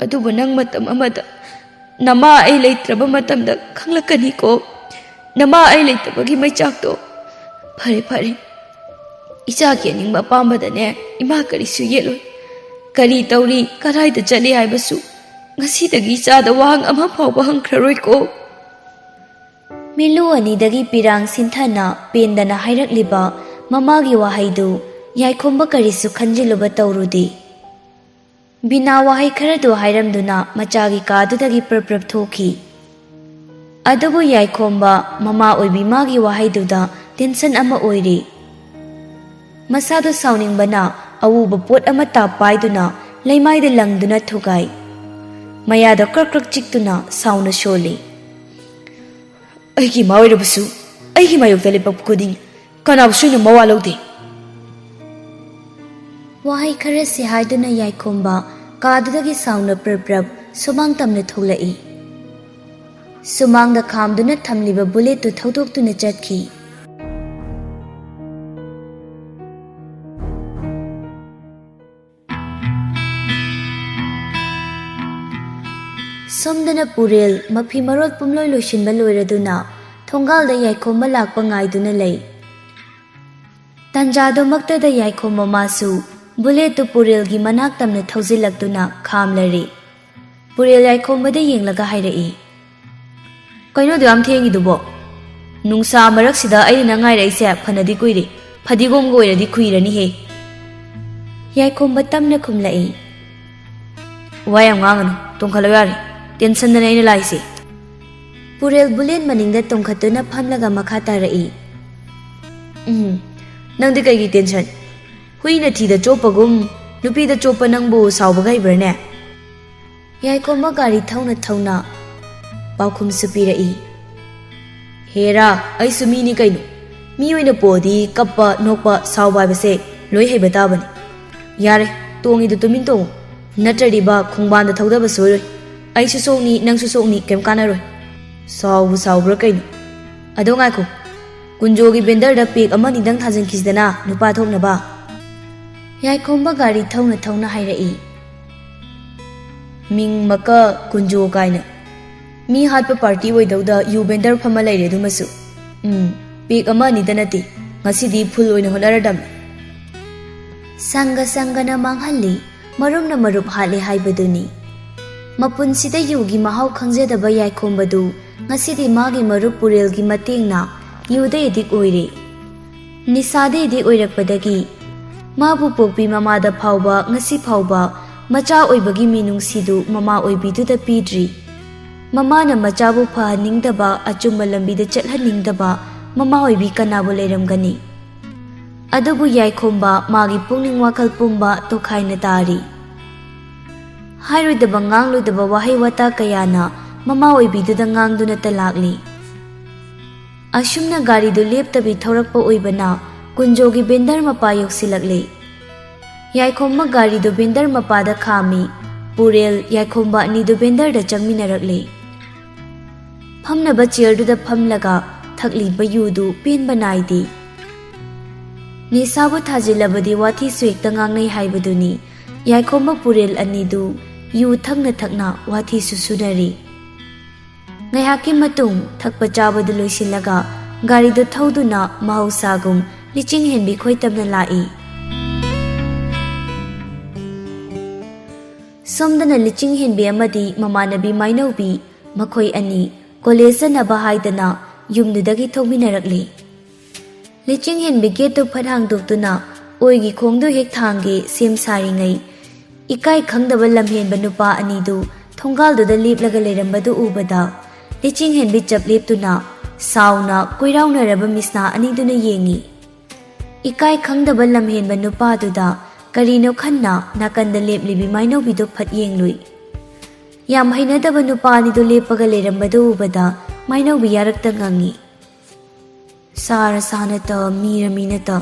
ꯑꯗꯨꯕꯨ ꯅꯪ ꯃꯇꯝ ꯑꯃꯗ ꯅꯃꯥ ꯑꯩ ꯂꯩꯇ꯭ꯔꯕ ꯃꯇꯝꯗ ꯈꯪꯂꯛꯀꯅꯤꯀꯣ꯫ ꯅꯃꯥ ꯑꯩ ꯂꯩꯇꯕꯒꯤ ꯃꯩꯆꯥꯛꯇꯣ꯫ ꯐꯔꯦ, ꯐꯔꯦ꯫ ꯏꯆꯥꯒꯤ ꯑꯅꯤꯡꯕ ꯑꯄꯥꯝꯕꯗꯅꯦ ꯏꯃꯥ ꯀꯔꯤꯁꯨ ꯌꯦꯠꯂꯣꯏ꯫ ꯀꯔꯤ ꯇꯧꯔꯤ, ꯀꯗꯥꯏꯗ ꯆꯠꯂꯤ ꯍꯥꯏꯕꯁꯨ ꯉꯁꯤꯗꯒꯤ ꯏꯆꯥꯗ ꯋꯥꯍꯪ ꯑꯃ ꯐꯥꯎꯕ ꯍꯪꯈ꯭ꯔꯔꯣꯏꯀꯣ꯫" ꯃꯤꯠꯂꯨ ꯑꯅꯤꯗꯒꯤ ꯄꯤꯔꯥꯡ ꯁꯤꯟꯊꯅ ꯄꯦꯟꯗꯅ ꯍꯥꯏꯔꯛꯂꯤꯕ ꯃꯃꯥꯒꯤ ꯋꯥꯍꯩꯗꯨ ꯌꯥꯏꯈꯣꯝꯕ ꯀꯔꯤꯁꯨ ꯈꯟꯖꯤꯜꯂꯨꯕ ꯇꯧꯔꯨꯗꯦ꯫ ꯕꯤꯅꯥ ꯋꯥꯍꯩ ꯈꯔꯗꯨ ꯍꯥꯏꯔꯝꯗꯨꯅ ꯃꯆꯥꯒꯤ ꯀꯥꯗꯨꯗꯒꯤ ꯄ꯭ꯔꯞ ꯄ꯭ꯔꯞ ꯊꯣꯛꯈꯤ꯫ ꯑꯗꯨꯕꯨ ꯌꯥꯏꯈꯣꯝꯕ ꯃꯃꯥ ꯑꯣꯏꯕꯤ ꯃꯥꯒꯤ ꯋꯥꯍꯩꯗꯨꯗ ꯇꯦꯟꯁꯟ ꯑꯃ ꯑꯣꯏꯔꯤ꯫ ꯃꯁꯥꯗꯨ ꯁꯥꯎꯅꯤꯡꯕꯅ ꯑꯎꯕ ꯄꯣꯠ ꯑꯃꯠꯇ ꯄꯥꯏꯗꯨꯅ ꯂꯩꯃꯥꯏꯗ ꯂꯪꯗꯨꯅ ꯊꯨꯒꯥꯏ꯫ ꯃꯌꯥꯗ ꯀ꯭ꯔꯛ ꯀ꯭ꯔꯛ ꯆꯤꯛꯇꯨꯅ ꯁꯥꯎꯅ ꯁꯣꯜꯂꯤ꯫ "ꯑꯩꯒꯤ ꯏꯃꯥ ꯑꯣꯏꯔꯕꯁꯨ ꯑꯩꯒꯤ ꯃꯥꯌꯣꯛꯇ ꯂꯦꯞꯄꯛꯄ ꯈꯨꯗꯤꯡ ꯀꯅꯥꯕꯨꯁꯨ ꯑꯩꯅ ꯃꯋꯥ ꯂꯧꯗꯦ꯫" ꯋꯥꯍꯩ ꯈꯔꯁꯤ ꯍꯥꯏꯗꯨꯅ ꯌꯥꯏꯈꯣꯝꯕ ꯀꯥꯗꯨꯗꯒꯤ ꯁꯥꯎꯅ ꯄ꯭ꯔꯞ ꯄ꯭ꯔꯞ ꯁꯨꯃꯥꯡ ꯇꯝꯅ ꯊꯣꯛꯂꯛꯏ꯫ ꯁꯨꯃꯥꯡꯗ ꯈꯥꯝꯗꯨꯅ ꯊꯝꯂꯤꯕ ꯕꯨꯂꯦꯠꯇꯨ ꯊꯧꯗꯣꯛꯇꯨꯅ ꯆꯠꯈꯤ꯫ ꯁꯣꯝꯗꯅ ꯄꯨꯔꯦꯜ ꯃꯐꯤ ꯃꯔꯣꯜ ꯄꯨꯝꯂꯣꯏ ꯂꯣꯏꯁꯤꯟꯕ ꯂꯣꯏꯔꯗꯨꯅ ꯊꯣꯡꯒꯥꯜꯗ ꯌꯥꯏꯈꯣꯝꯕ ꯂꯥꯛꯄ ꯉꯥꯏꯗꯨꯅ ꯂꯩ꯫ ꯇꯥꯟꯖꯥꯗꯨꯃꯛꯇꯗ ꯌꯥꯏꯈꯣꯝꯕ ꯃꯥꯁꯨ ꯕꯨꯂꯦꯠꯇꯨ ꯄꯨꯔꯦꯜꯒꯤ ꯃꯅꯥꯛ ꯇꯝꯅ ꯊꯧꯖꯤꯜꯂꯛꯇꯨꯅ ꯈꯥꯝꯂꯔꯤ꯫ ꯄꯨꯔꯦꯜ ꯌꯥꯏꯈꯣꯝꯕꯗ ꯌꯦꯡꯂꯒ ꯍꯥꯏꯔꯛꯏ, "ꯀꯩꯅꯣ ꯑꯗꯨ ꯌꯥꯝ ꯊꯦꯡꯉꯤꯗꯨꯕꯣ? ꯅꯨꯡꯁꯥ ꯃꯔꯛꯁꯤꯗ ꯑꯩꯅ ꯅꯪ ꯉꯥꯏꯔꯛꯏꯁꯦ ꯐꯅꯗꯤ ꯀꯨꯏꯔꯦ꯫ ꯐꯗꯤꯒꯣꯝꯒ ꯑꯣꯏꯔꯗꯤ ꯈꯨꯏꯔꯅꯤꯍꯦ꯫" ꯌꯥꯏꯈꯣꯝꯕ ꯇꯞꯅ ꯈꯨꯝꯂꯛꯏ, "ꯋꯥ ꯌꯥꯝ ꯉꯥꯡꯒꯅꯨ, ꯇꯣꯡꯈꯠꯂꯣ ꯌꯥꯔꯦ꯫ ꯇꯦꯟꯁꯟꯗꯅ ꯑꯩꯅ ꯂꯥꯛꯏꯁꯦ꯫" ꯄꯨꯔꯦꯜ ꯕꯨꯂꯦꯠ ꯃꯅꯤꯡꯗ ꯇꯣꯡꯈꯠꯇꯨꯅ ꯐꯝꯂꯒ ꯃꯈꯥ ꯇꯥꯔꯛꯏ, "ꯎꯝ, ꯅꯪꯗꯤ ꯀꯩꯒꯤ ꯇꯦꯟꯁꯟ? ꯍꯨꯏꯅ ꯊꯤꯗ ꯆꯣꯞꯄꯒꯨꯝ ꯅꯨꯄꯤꯗ ꯆꯣꯞꯄ ꯅꯪꯕꯨ ꯁꯥꯎꯕꯒ ꯍꯩꯕ꯭ꯔꯥꯅꯦ?" ꯌꯥꯏꯈꯣꯝꯕ ꯒꯥꯔꯤ ꯊꯧꯅ ꯊꯧꯅ ꯄꯥꯎꯈꯨꯝꯁꯨ ꯄꯤꯔꯛꯏ, "ꯍꯦꯔꯥ, ꯑꯩꯁꯨ ꯃꯤꯅꯤ ꯀꯩꯅꯣ꯫ ꯃꯤ ꯑꯣꯏꯅ ꯄꯣꯛꯑꯗꯤ ꯀꯞꯄ, ꯅꯣꯛꯄ, ꯁꯥꯎꯕ ꯍꯥꯏꯕꯁꯦ ꯂꯣꯏ ꯍꯩꯕ ꯇꯥꯕꯅꯤ꯫ ꯌꯥꯔꯦ, ꯇꯣꯡꯉꯤꯗꯣ ꯇꯨꯃꯤꯟ ꯇꯣꯡꯉꯨ꯫ ꯅꯠꯇ꯭ꯔꯗꯤꯕ ꯈꯣꯡꯕꯥꯟꯗ ꯊꯧꯗꯕ ꯁꯣꯏꯔꯣꯏ꯫ ꯑꯩꯁꯨ ꯁꯣꯛꯅꯤ, ꯅꯪꯁꯨ ꯁꯣꯛꯅꯤ, ꯀꯩꯝ ꯀꯥꯟꯅꯔꯣꯏ꯫ ꯁꯥꯎꯕꯨ ꯁꯥꯎꯕ꯭ꯔꯥ ꯀꯩꯅꯣ? ꯑꯗꯣ ꯉꯥꯏꯈꯣ, ꯀꯨꯟꯖꯣꯒꯤ ꯕꯦꯟꯗꯔꯗ ꯄꯦꯛ ꯑꯃ ꯑꯅꯤꯗꯪ ꯊꯥꯖꯤꯟꯈꯤꯁꯤꯗꯅ, ꯅꯨꯄꯥ ꯊꯣꯛꯅꯕ꯫" ꯌꯥꯏꯈꯣꯝꯕ ꯒꯥꯔꯤ ꯊꯧꯅ ꯊꯧꯅ ꯍꯥꯏꯔꯛꯏ, "ꯃꯤꯡ ꯃꯀ ꯀꯨꯟꯖꯣ ꯀꯥꯏꯅ꯫ ꯃꯤ ꯍꯥꯠꯄ ꯄꯥꯔꯇꯤ ꯑꯣꯏꯗꯧꯗ ꯌꯨ ꯕꯦꯟꯗꯔ ꯐꯝꯃ ꯂꯩꯔꯦ ꯑꯗꯨꯃꯁꯨ꯫ ꯎꯝ, ꯄꯦꯛ ꯑꯃ ꯑꯅꯤꯗ ꯅꯠꯇꯦ, ꯉꯁꯤꯗꯤ ꯐꯨꯜ ꯑꯣꯏꯅ ꯍꯣꯠꯅꯔꯗꯝꯅꯤ꯫" ꯁꯪꯒ ꯁꯪꯒꯅ ꯃꯥꯡꯍꯜꯂꯤ, ꯃꯔꯨꯞꯅ ꯃꯔꯨꯞ ꯍꯥꯠꯂꯤ ꯍꯥꯏꯕꯗꯨꯅꯤ꯫ ꯃꯄꯨꯟꯁꯤꯗ ꯌꯨꯒꯤ ꯃꯍꯥꯎ ꯈꯪꯖꯗꯕ ꯌꯥꯏꯈꯣꯝꯕꯗꯨ ꯉꯁꯤꯗꯤ ꯃꯥꯒꯤ ꯃꯔꯨꯞ ꯄꯨꯔꯦꯜꯒꯤ ꯃꯇꯦꯡꯅ ꯌꯨꯗ ꯑꯦꯗꯤꯛ ꯑꯣꯏꯔꯦ꯫ ꯅꯤꯁꯥꯗ ꯑꯦꯗꯤꯛ ꯑꯣꯏꯔꯛꯄꯗꯒꯤ ꯃꯥꯕꯨ ꯄꯣꯛꯄꯤ ꯃꯃꯥꯗ ꯐꯥꯎꯕ ꯉꯁꯤ ꯐꯥꯎꯕ ꯃꯆꯥ ꯑꯣꯏꯕꯒꯤ ꯃꯤꯅꯨꯡꯁꯤꯗꯨ ꯃꯃꯥ ꯑꯣꯏꯕꯤꯗꯨꯗ ꯄꯤꯗ꯭ꯔꯤ꯫ ꯃꯃꯥꯅ ꯃꯆꯥꯕꯨ ꯐꯍꯟꯅꯤꯡꯗꯕ, ꯑꯆꯨꯝꯕ ꯂꯝꯕꯤꯗ ꯆꯠꯍꯟꯅꯤꯡꯗꯕ ꯃꯃꯥ ꯑꯣꯏꯕꯤ ꯀꯅꯥꯕꯨ ꯂꯩꯔꯝꯒꯅꯤ? ꯑꯗꯨꯕꯨ ꯌꯥꯏꯈꯣꯝꯕ ꯃꯥꯒꯤ ꯄꯨꯛꯅꯤꯡ ꯋꯥꯈꯜ ꯄꯨꯝꯕ ꯇꯣꯈꯥꯏꯅ ꯇꯥꯔꯤ꯫ ꯍꯥꯏꯔꯣꯏꯗꯕ ꯉꯥꯡꯂꯣꯏꯗꯕ ꯋꯥꯍꯩ ꯋꯥꯇꯥ ꯀꯌꯥꯅ ꯃꯃꯥ ꯑꯣꯏꯕꯤꯗꯨꯗ ꯉꯥꯡꯗꯨꯅꯇ ꯂꯥꯛꯂꯤ꯫ ꯑꯁꯨꯝꯅ ꯒꯥꯔꯤꯗꯨ ꯂꯦꯞꯇꯕꯤ ꯊꯧꯔꯛꯄ ꯑꯣꯏꯕꯅ ꯀꯨꯟꯖꯣꯒꯤ ꯚꯦꯟꯗꯔ ꯃꯄꯥ ꯌꯧꯁꯤꯜꯂꯛꯂꯦ꯫ ꯌꯥꯏꯈꯣꯝꯕ ꯒꯥꯔꯤꯗꯨ ꯚꯦꯟꯗꯔ ꯃꯄꯥꯗ ꯈꯥꯝꯃꯤ꯫ ꯄꯨꯔꯦꯜ, ꯌꯥꯏꯈꯣꯝꯕ ꯑꯅꯤꯗꯨ ꯚꯦꯟꯗꯔꯗ ꯆꯪꯃꯤꯟꯅꯔꯛꯂꯦ꯫ ꯐꯝꯅꯕ ꯆꯤꯌꯔꯗꯨꯗ ꯐꯝꯂꯒ ꯊꯛꯂꯤꯕ ꯌꯨꯗꯨ ꯄꯦꯟꯕ ꯅꯥꯏꯗꯦ꯫ ꯅꯤꯁꯥꯕꯨ ꯊꯥꯖꯤꯜꯂꯕꯗꯤ ꯋꯥꯊꯤꯁꯨ ꯍꯦꯛꯇ ꯉꯥꯡꯅꯩ ꯍꯥꯏꯕꯗꯨꯅꯤ꯫ ꯌꯥꯏꯈꯣꯝꯕ ꯄꯨꯔꯦꯜ ꯑꯅꯤꯗꯨ ꯌꯨ ꯊꯛꯅ ꯊꯛꯅ ꯋꯥꯊꯤꯁꯨ ꯁꯨꯅꯔꯤ꯫ ꯉꯥꯏꯍꯥꯛꯀꯤ ꯃꯇꯨꯡ ꯊꯛꯄ ꯆꯥꯕꯗꯨ ꯂꯣꯏꯁꯤꯜꯂꯒ ꯒꯥꯔꯤꯗꯨ ꯊꯧꯗꯨꯅ ꯃꯍꯧꯁꯥꯒꯨꯝ ꯂꯤꯆꯤꯡ ꯍꯦꯟꯕꯤ ꯈꯣꯏꯇꯝꯅ ꯂꯥꯛꯏ꯫ ꯁꯣꯝꯗꯅ ꯂꯤꯆꯤꯡ ꯍꯦꯟꯕꯤ ꯑꯃꯗꯤ ꯃꯃꯥꯟꯅꯕꯤ ꯃꯥꯏꯅꯧꯕꯤ, ꯃꯈꯣꯏ ꯑꯅꯤ ꯀꯣꯂꯦꯖ ꯆꯠꯅꯕ ꯍꯥꯏꯗꯅ ꯌꯨꯝꯗꯨꯗꯒꯤ ꯊꯣꯛꯃꯤꯟꯅꯔꯛꯂꯤ꯫ ꯂꯤꯆꯤꯡ ꯍꯦꯟꯕꯤ ꯒꯦꯠꯇꯨ ꯐꯠ ꯍꯥꯡꯗꯣꯛꯇꯨꯅ ꯑꯣꯏꯒꯤ ꯈꯣꯡꯗꯨ ꯍꯦꯛ ꯊꯥꯡꯒꯦ ꯁꯦꯝ ꯁꯥꯔꯤꯉꯩ, ꯏꯀꯥꯏ ꯈꯪꯗꯕ ꯂꯝꯍꯦꯟꯕ ꯅꯨꯄꯥ ꯑꯅꯤꯗꯨ ꯊꯣꯡꯒꯥꯜꯗꯨꯗ ꯂꯦꯞꯂꯒ ꯂꯩꯔꯝꯕꯗꯨ ꯎꯕꯗ, ꯂꯤꯆꯤꯡ ꯍꯦꯟꯕꯤ ꯆꯞ ꯂꯦꯞꯇꯨꯅ ꯁꯥꯎꯅ ꯀꯣꯏꯔꯥꯎꯅꯔꯕ ꯃꯤꯁꯅꯥ ꯑꯅꯤꯗꯨꯅ ꯌꯦꯡꯉꯤ꯫ ꯏꯀꯥꯏ ꯈꯪꯗꯕ ꯂꯝꯍꯦꯟꯕ ꯅꯨꯄꯥꯗꯨꯗ ꯀꯔꯤꯅꯣ ꯈꯟꯅ ꯅꯥꯀꯟꯗ ꯂꯦꯞꯂꯤꯕꯤ ꯃꯥꯏꯅꯧꯕꯤꯗꯨ ꯐꯠ ꯌꯦꯡꯂꯨꯏ꯫ ꯌꯥꯝ ꯍꯩꯅꯗꯕ ꯅꯨꯄꯥ ꯑꯅꯤꯗꯨ ꯂꯦꯞꯄꯒ ꯂꯩꯔꯝꯕꯗꯨ ꯎꯕꯗ ꯃꯥꯏꯅꯧꯕꯤ ꯌꯥꯔꯛꯇ ꯉꯪꯉꯤ꯫ "ꯁꯥꯔ ꯁꯥ ꯅꯠꯇ, ꯃꯤꯔ ꯃꯤ ꯅꯠꯇ,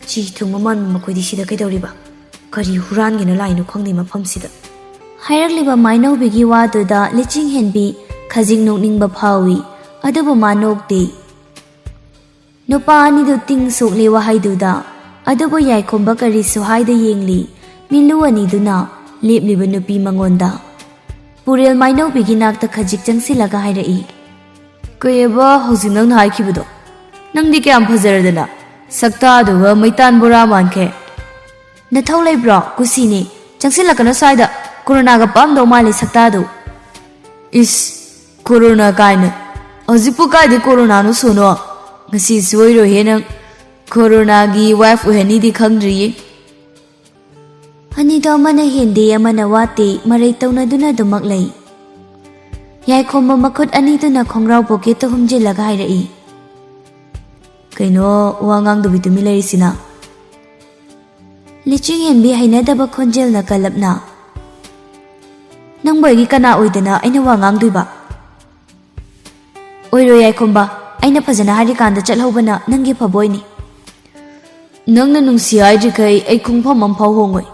ꯆꯤ ꯊꯨꯡꯕ ꯃꯥꯟꯕ ꯃꯈꯣꯏꯗꯤ ꯁꯤꯗ ꯀꯩꯗꯧꯔꯤꯕ? ꯀꯔꯤ ꯍꯨꯔꯥꯟꯒꯦꯅ ꯂꯥꯛꯏꯅꯣ ꯈꯪꯗꯦ ꯃꯐꯝꯁꯤꯗ?" ꯍꯥꯏꯔꯛꯂꯤꯕ ꯃꯥꯏꯅꯧꯕꯤꯒꯤ ꯋꯥꯗꯨꯗ ꯂꯤꯆꯤꯡ ꯍꯦꯟꯕꯤ ꯈꯖꯤꯛ ꯅꯣꯛꯅꯤꯡꯕ ꯐꯥꯎꯏ, ꯑꯗꯨꯕꯨ ꯃꯥ ꯅꯣꯛꯇꯦ꯫ ꯅꯨꯄꯥ ꯑꯅꯤꯗꯨ ꯇꯤꯡ ꯁꯣꯛꯂꯤ ꯋꯥꯍꯩꯗꯨꯗ, ꯑꯗꯨꯕꯨ ꯌꯥꯏꯈꯣꯝꯕ ꯀꯔꯤꯁꯨ ꯍꯥꯏꯗ ꯌꯦꯡꯂꯤ꯫ ꯃꯤꯂꯨ ꯑꯅꯤꯗꯨꯅ ꯂꯦꯞꯂꯤꯕ ꯅꯨꯄꯤ ꯃꯉꯣꯟꯗ꯫ ꯄꯨꯔꯦꯜ ꯃꯥꯏꯅꯧꯕꯤꯒꯤ ꯅꯥꯛꯇ ꯈꯖꯤꯛ ꯆꯪꯁꯤꯜꯂꯒ ꯍꯥꯏꯔꯛꯏ, "ꯀꯩꯑꯕ ꯍꯧꯖꯤꯛ ꯅꯪꯅ ꯍꯥꯏꯈꯤꯕꯗꯣ? ꯅꯪꯗꯤ ꯀꯌꯥꯝ ꯐꯖꯔꯗꯅ, ꯁꯛꯇꯥꯗꯨꯒ ꯃꯩꯇꯥꯟ ꯕꯣꯔꯥ ꯃꯥꯟꯈꯦ!" "ꯅꯊꯧ ꯂꯩꯕ꯭ꯔꯣ? ꯀꯨꯁꯤꯅꯤ꯫ ꯆꯪꯁꯤꯜꯂꯛꯀꯅꯨ ꯁ꯭ꯋꯥꯏꯗ꯫ ꯀꯣꯔꯣꯅꯥꯒ ꯄꯛꯑꯝꯗꯧ ꯃꯥꯜꯂꯤ ꯁꯛꯇꯥꯗꯨ꯫" "ꯏꯁ, ꯀꯣꯔꯣꯅꯥ ꯀꯥꯏꯅ꯫ ꯍꯧꯖꯤꯛꯄꯨ ꯀꯥꯏꯗꯩ ꯀꯣꯔꯣꯅꯥꯅꯣ ꯁꯣꯅꯣ? ꯉꯁꯤ ꯁꯣꯏꯔꯣꯏꯍꯦ ꯅꯪ꯫ ꯀꯣꯔꯣꯅꯥꯒꯤ ꯋꯥꯏꯐ ꯑꯣꯏꯍꯅꯤꯗꯤ ꯈꯪꯗ꯭ꯔꯤꯌꯦ꯫ ꯑꯅꯤꯗꯣ ꯑꯃꯅ ꯍꯦꯟꯗꯦ, ꯑꯃꯅ ꯋꯥꯠꯇꯦ, ꯃꯔꯩ ꯇꯧꯅꯗꯨꯅ ꯑꯗꯨꯃꯛ ꯂꯩ꯫ ꯌꯥꯏꯈꯣꯝꯕ ꯃꯈꯨꯠ ꯑꯅꯤꯗꯨꯅ ꯈꯣꯡꯒ꯭ꯔꯥꯎ ꯄꯣꯀꯦꯠꯇ ꯍꯨꯝꯖꯤꯜꯂꯒ ꯍꯥꯏꯔꯛꯏ꯫ "ꯀꯩꯅꯣ, ꯋꯥ ꯉꯥꯡꯗꯕꯤ ꯇꯨꯃꯤꯟ ꯂꯩꯔꯤꯁꯤꯅ?" ꯂꯤꯆꯤꯡ ꯍꯦꯟꯕꯤ ꯍꯩꯅꯗꯕ ꯈꯣꯟꯖꯦꯜꯅ ꯀꯜꯂꯞꯅ, "ꯅꯪꯕꯨ ꯑꯩꯒꯤ ꯀꯅꯥ ꯑꯣꯏꯗꯅ ꯑꯩꯅ ꯋꯥ ꯉꯥꯡꯗꯣꯏꯕ?" "ꯑꯣꯏꯔꯣꯏ ꯌꯥꯏꯈꯣꯝꯕ, ꯑꯩꯅ ꯐꯖꯅ ꯍꯥꯏꯔꯤꯀꯥꯟꯗ ꯆꯠꯍꯧꯕꯅ ꯅꯪꯒꯤ ꯐꯕ ꯑꯣꯏꯅꯤ꯫ ꯅꯪꯅ ꯅꯨꯡꯁꯤ ꯍꯥꯏꯗ꯭ꯔꯤꯈꯩ ꯑꯩ ꯈꯣꯡꯐꯝ ꯑꯃꯐꯥꯎ ꯍꯣꯡꯉꯣꯏ꯫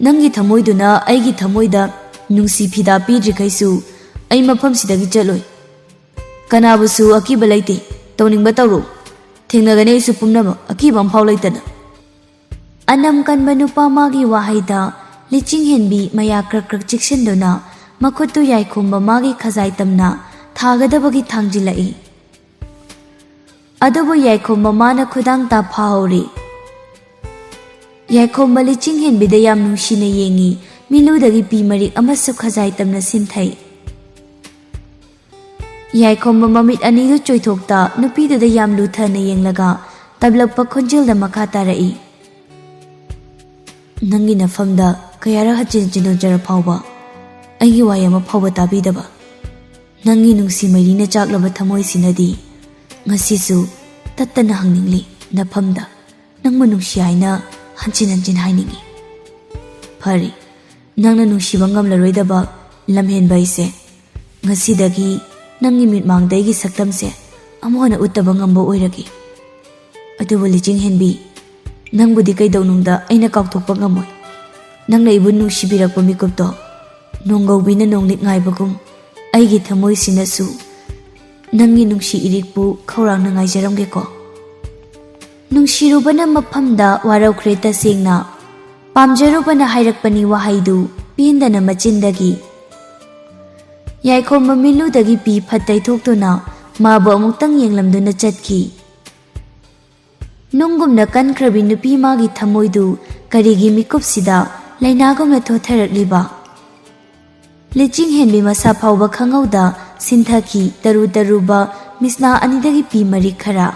ꯅꯪꯒꯤ ꯊꯃꯣꯏꯗꯨꯅ ꯑꯩꯒꯤ ꯊꯃꯣꯏꯗ ꯅꯨꯡꯁꯤ ꯐꯤꯗꯥ ꯄꯤꯗ꯭ꯔꯤꯈꯩꯁꯨ ꯑꯩ ꯃꯐꯝꯁꯤꯗꯒꯤ ꯆꯠꯂꯣꯏ꯫ ꯀꯅꯥꯕꯨꯁꯨ ꯑꯀꯤꯕ ꯂꯩꯇꯦ, ꯇꯧꯅꯤꯡꯕ ꯇꯧꯔꯣ꯫ ꯊꯦꯡꯅꯒꯅꯤ ꯑꯩꯁꯨ ꯄꯨꯝꯅꯃꯛ, ꯑꯀꯤꯕ ꯑꯃꯐꯥꯎ ꯂꯩꯇꯅ꯫" ꯑꯅꯝ ꯀꯟꯕ ꯅꯨꯄꯥ ꯃꯥꯒꯤ ꯋꯥꯍꯩꯗ ꯂꯤꯆꯤꯡ ꯍꯦꯟꯕꯤ ꯃꯌꯥ ꯀ꯭ꯔꯛ ꯀ꯭ꯔꯛ ꯆꯤꯛꯁꯤꯟꯗꯨꯅ ꯃꯈꯨꯠꯇꯨ ꯌꯥꯏꯈꯣꯝꯕ ꯃꯥꯒꯤ ꯈꯖꯥꯏ ꯇꯝꯅ ꯊꯥꯒꯗꯕꯒꯤ ꯊꯥꯡꯖꯤꯜꯂꯛꯏ꯫ ꯑꯗꯨꯕꯨ ꯌꯥꯏꯈꯣꯝꯕ ꯃꯥꯅ ꯈꯨꯗꯥꯡ ꯇꯥ ꯐꯥꯍꯧꯔꯤ꯫ ꯌꯥꯏꯈꯣꯝꯕ ꯂꯤꯆꯤꯡ ꯍꯦꯟꯕꯤꯗ ꯌꯥꯝ ꯅꯨꯡꯁꯤꯅ ꯌꯦꯡꯉꯤ, ꯃꯤꯠꯂꯨꯗꯒꯤ ꯄꯤ ꯃꯔꯤꯛ ꯑꯃꯁꯨ ꯈꯖꯥꯏ ꯇꯝꯅ ꯁꯤꯟꯊꯩ꯫ ꯌꯥꯏꯈꯣꯝꯕ ꯃꯃꯤꯠ ꯑꯅꯤꯗꯨ ꯆꯣꯏꯊꯣꯛꯇ ꯅꯨꯄꯤꯗꯨꯗ ꯌꯥꯝ ꯂꯨꯊꯅ ꯌꯦꯡꯂꯒ ꯇꯞꯂꯛꯄ ꯈꯣꯟꯖꯦꯜꯗ ꯃꯈꯥ ꯇꯥꯔꯛꯏ꯫ "ꯅꯪꯒꯤ ꯅꯐꯝꯗ ꯀꯌꯥꯔꯛ ꯍꯟꯖꯤꯟ ꯍꯟꯖꯤꯟ ꯍꯣꯟꯖꯔ ꯐꯥꯎꯕ ꯑꯩꯒꯤ ꯋꯥꯍꯩ ꯑꯃ ꯐꯥꯎꯕ ꯇꯥꯕꯤꯗꯕ ꯅꯪꯒꯤ ꯅꯨꯡꯁꯤ ꯃꯩꯔꯤꯅ ꯆꯥꯛꯂꯕ ꯊꯃꯣꯏꯁꯤꯅꯗꯤ ꯉꯁꯤꯁꯨ ꯇꯠꯇꯅ ꯍꯪꯅꯤꯡꯂꯤ, ꯅꯐꯝꯗ ꯅꯪꯕꯨ ꯅꯨꯡꯁꯤ ꯍꯥꯏꯅ ꯍꯟꯖꯤꯟ ꯍꯟꯖꯤꯟ ꯍꯥꯏꯅꯤꯡꯏ꯫ ꯐꯔꯦ, ꯅꯪꯅ ꯅꯨꯡꯁꯤꯕ ꯉꯝꯂꯔꯣꯏꯗꯕ ꯂꯝꯍꯦꯟꯕ ꯑꯩꯁꯦ ꯉꯁꯤꯗꯒꯤ ꯅꯪꯒꯤ ꯃꯤꯠꯃꯥꯡꯗ ꯑꯩꯒꯤ ꯁꯛꯇꯝꯁꯦ ꯑꯃꯨꯛ ꯍꯟꯅ ꯎꯠꯇꯕ ꯉꯝꯕ ꯑꯣꯏꯔꯒꯦ꯫ ꯑꯗꯨꯕꯨ ꯂꯤꯆꯤꯡ ꯍꯦꯟꯕꯤ, ꯅꯪꯕꯨꯗꯤ ꯀꯩꯗꯧꯅꯨꯡꯗ ꯑꯩꯅ ꯀꯥꯎꯊꯣꯛꯄ ꯉꯝꯃꯣꯏ꯫ ꯅꯪꯅ ꯑꯩꯕꯨ ꯅꯨꯡꯁꯤꯕꯤꯔꯛꯄ ꯃꯤꯀꯨꯞꯇꯣ ꯅꯣꯡꯒꯧꯕꯤꯅ ꯅꯣꯡꯂꯤꯛ ꯉꯥꯏꯕꯒꯨꯝ ꯑꯩꯒꯤ ꯊꯃꯣꯏꯁꯤꯅꯁꯨ ꯅꯪꯒꯤ ꯅꯨꯡꯁꯤ ꯏꯔꯤꯛꯄꯨ ꯈꯧꯔꯥꯡꯅ ꯉꯥꯏꯖꯔꯝꯒꯦꯀꯣ꯫" ꯅꯨꯡꯁꯤꯔꯨꯕꯅ ꯃꯐꯝꯗ ꯋꯥꯔꯧꯈ꯭ꯔꯦ ꯇꯁꯦꯡꯅ꯫ ꯄꯥꯝꯖꯔꯨꯕꯅ ꯍꯥꯏꯔꯛꯄꯅꯤ ꯋꯥꯍꯩꯗꯨ ꯄꯦꯟꯗꯅ ꯃꯆꯤꯟꯗꯒꯤ꯫ ꯌꯥꯏꯈꯣꯝꯕ ꯃꯤꯠꯂꯨꯗꯒꯤ ꯄꯤ ꯐꯠ ꯇꯩꯊꯣꯛꯇꯨꯅ ꯃꯥꯕꯨ ꯑꯃꯨꯛꯇꯪ ꯌꯦꯡꯂꯝꯗꯨꯅ ꯆꯠꯈꯤ꯫ ꯅꯨꯡꯒꯨꯝꯅ ꯀꯟꯈ꯭ꯔꯕꯤ ꯅꯨꯄꯤ ꯃꯥꯒꯤ ꯊꯃꯣꯏꯗꯨ ꯀꯔꯤꯒꯤ ꯃꯤꯀꯨꯞꯁꯤꯗ ꯂꯥꯏꯅꯥꯒꯨꯝꯅ ꯊꯣꯠꯊꯔꯛꯂꯤꯕ? ꯂꯤꯆꯤꯡ ꯍꯦꯟꯕꯤ ꯃꯁꯥ ꯐꯥꯎꯕ ꯈꯪꯍꯧꯗ ꯁꯤꯟꯊꯈꯤ ꯇꯔꯨ ꯇꯔꯨꯕ ꯃꯤꯁꯅꯥ ꯑꯅꯤꯗꯒꯤ ꯄꯤ ꯃꯔꯤꯛ ꯈꯔ꯫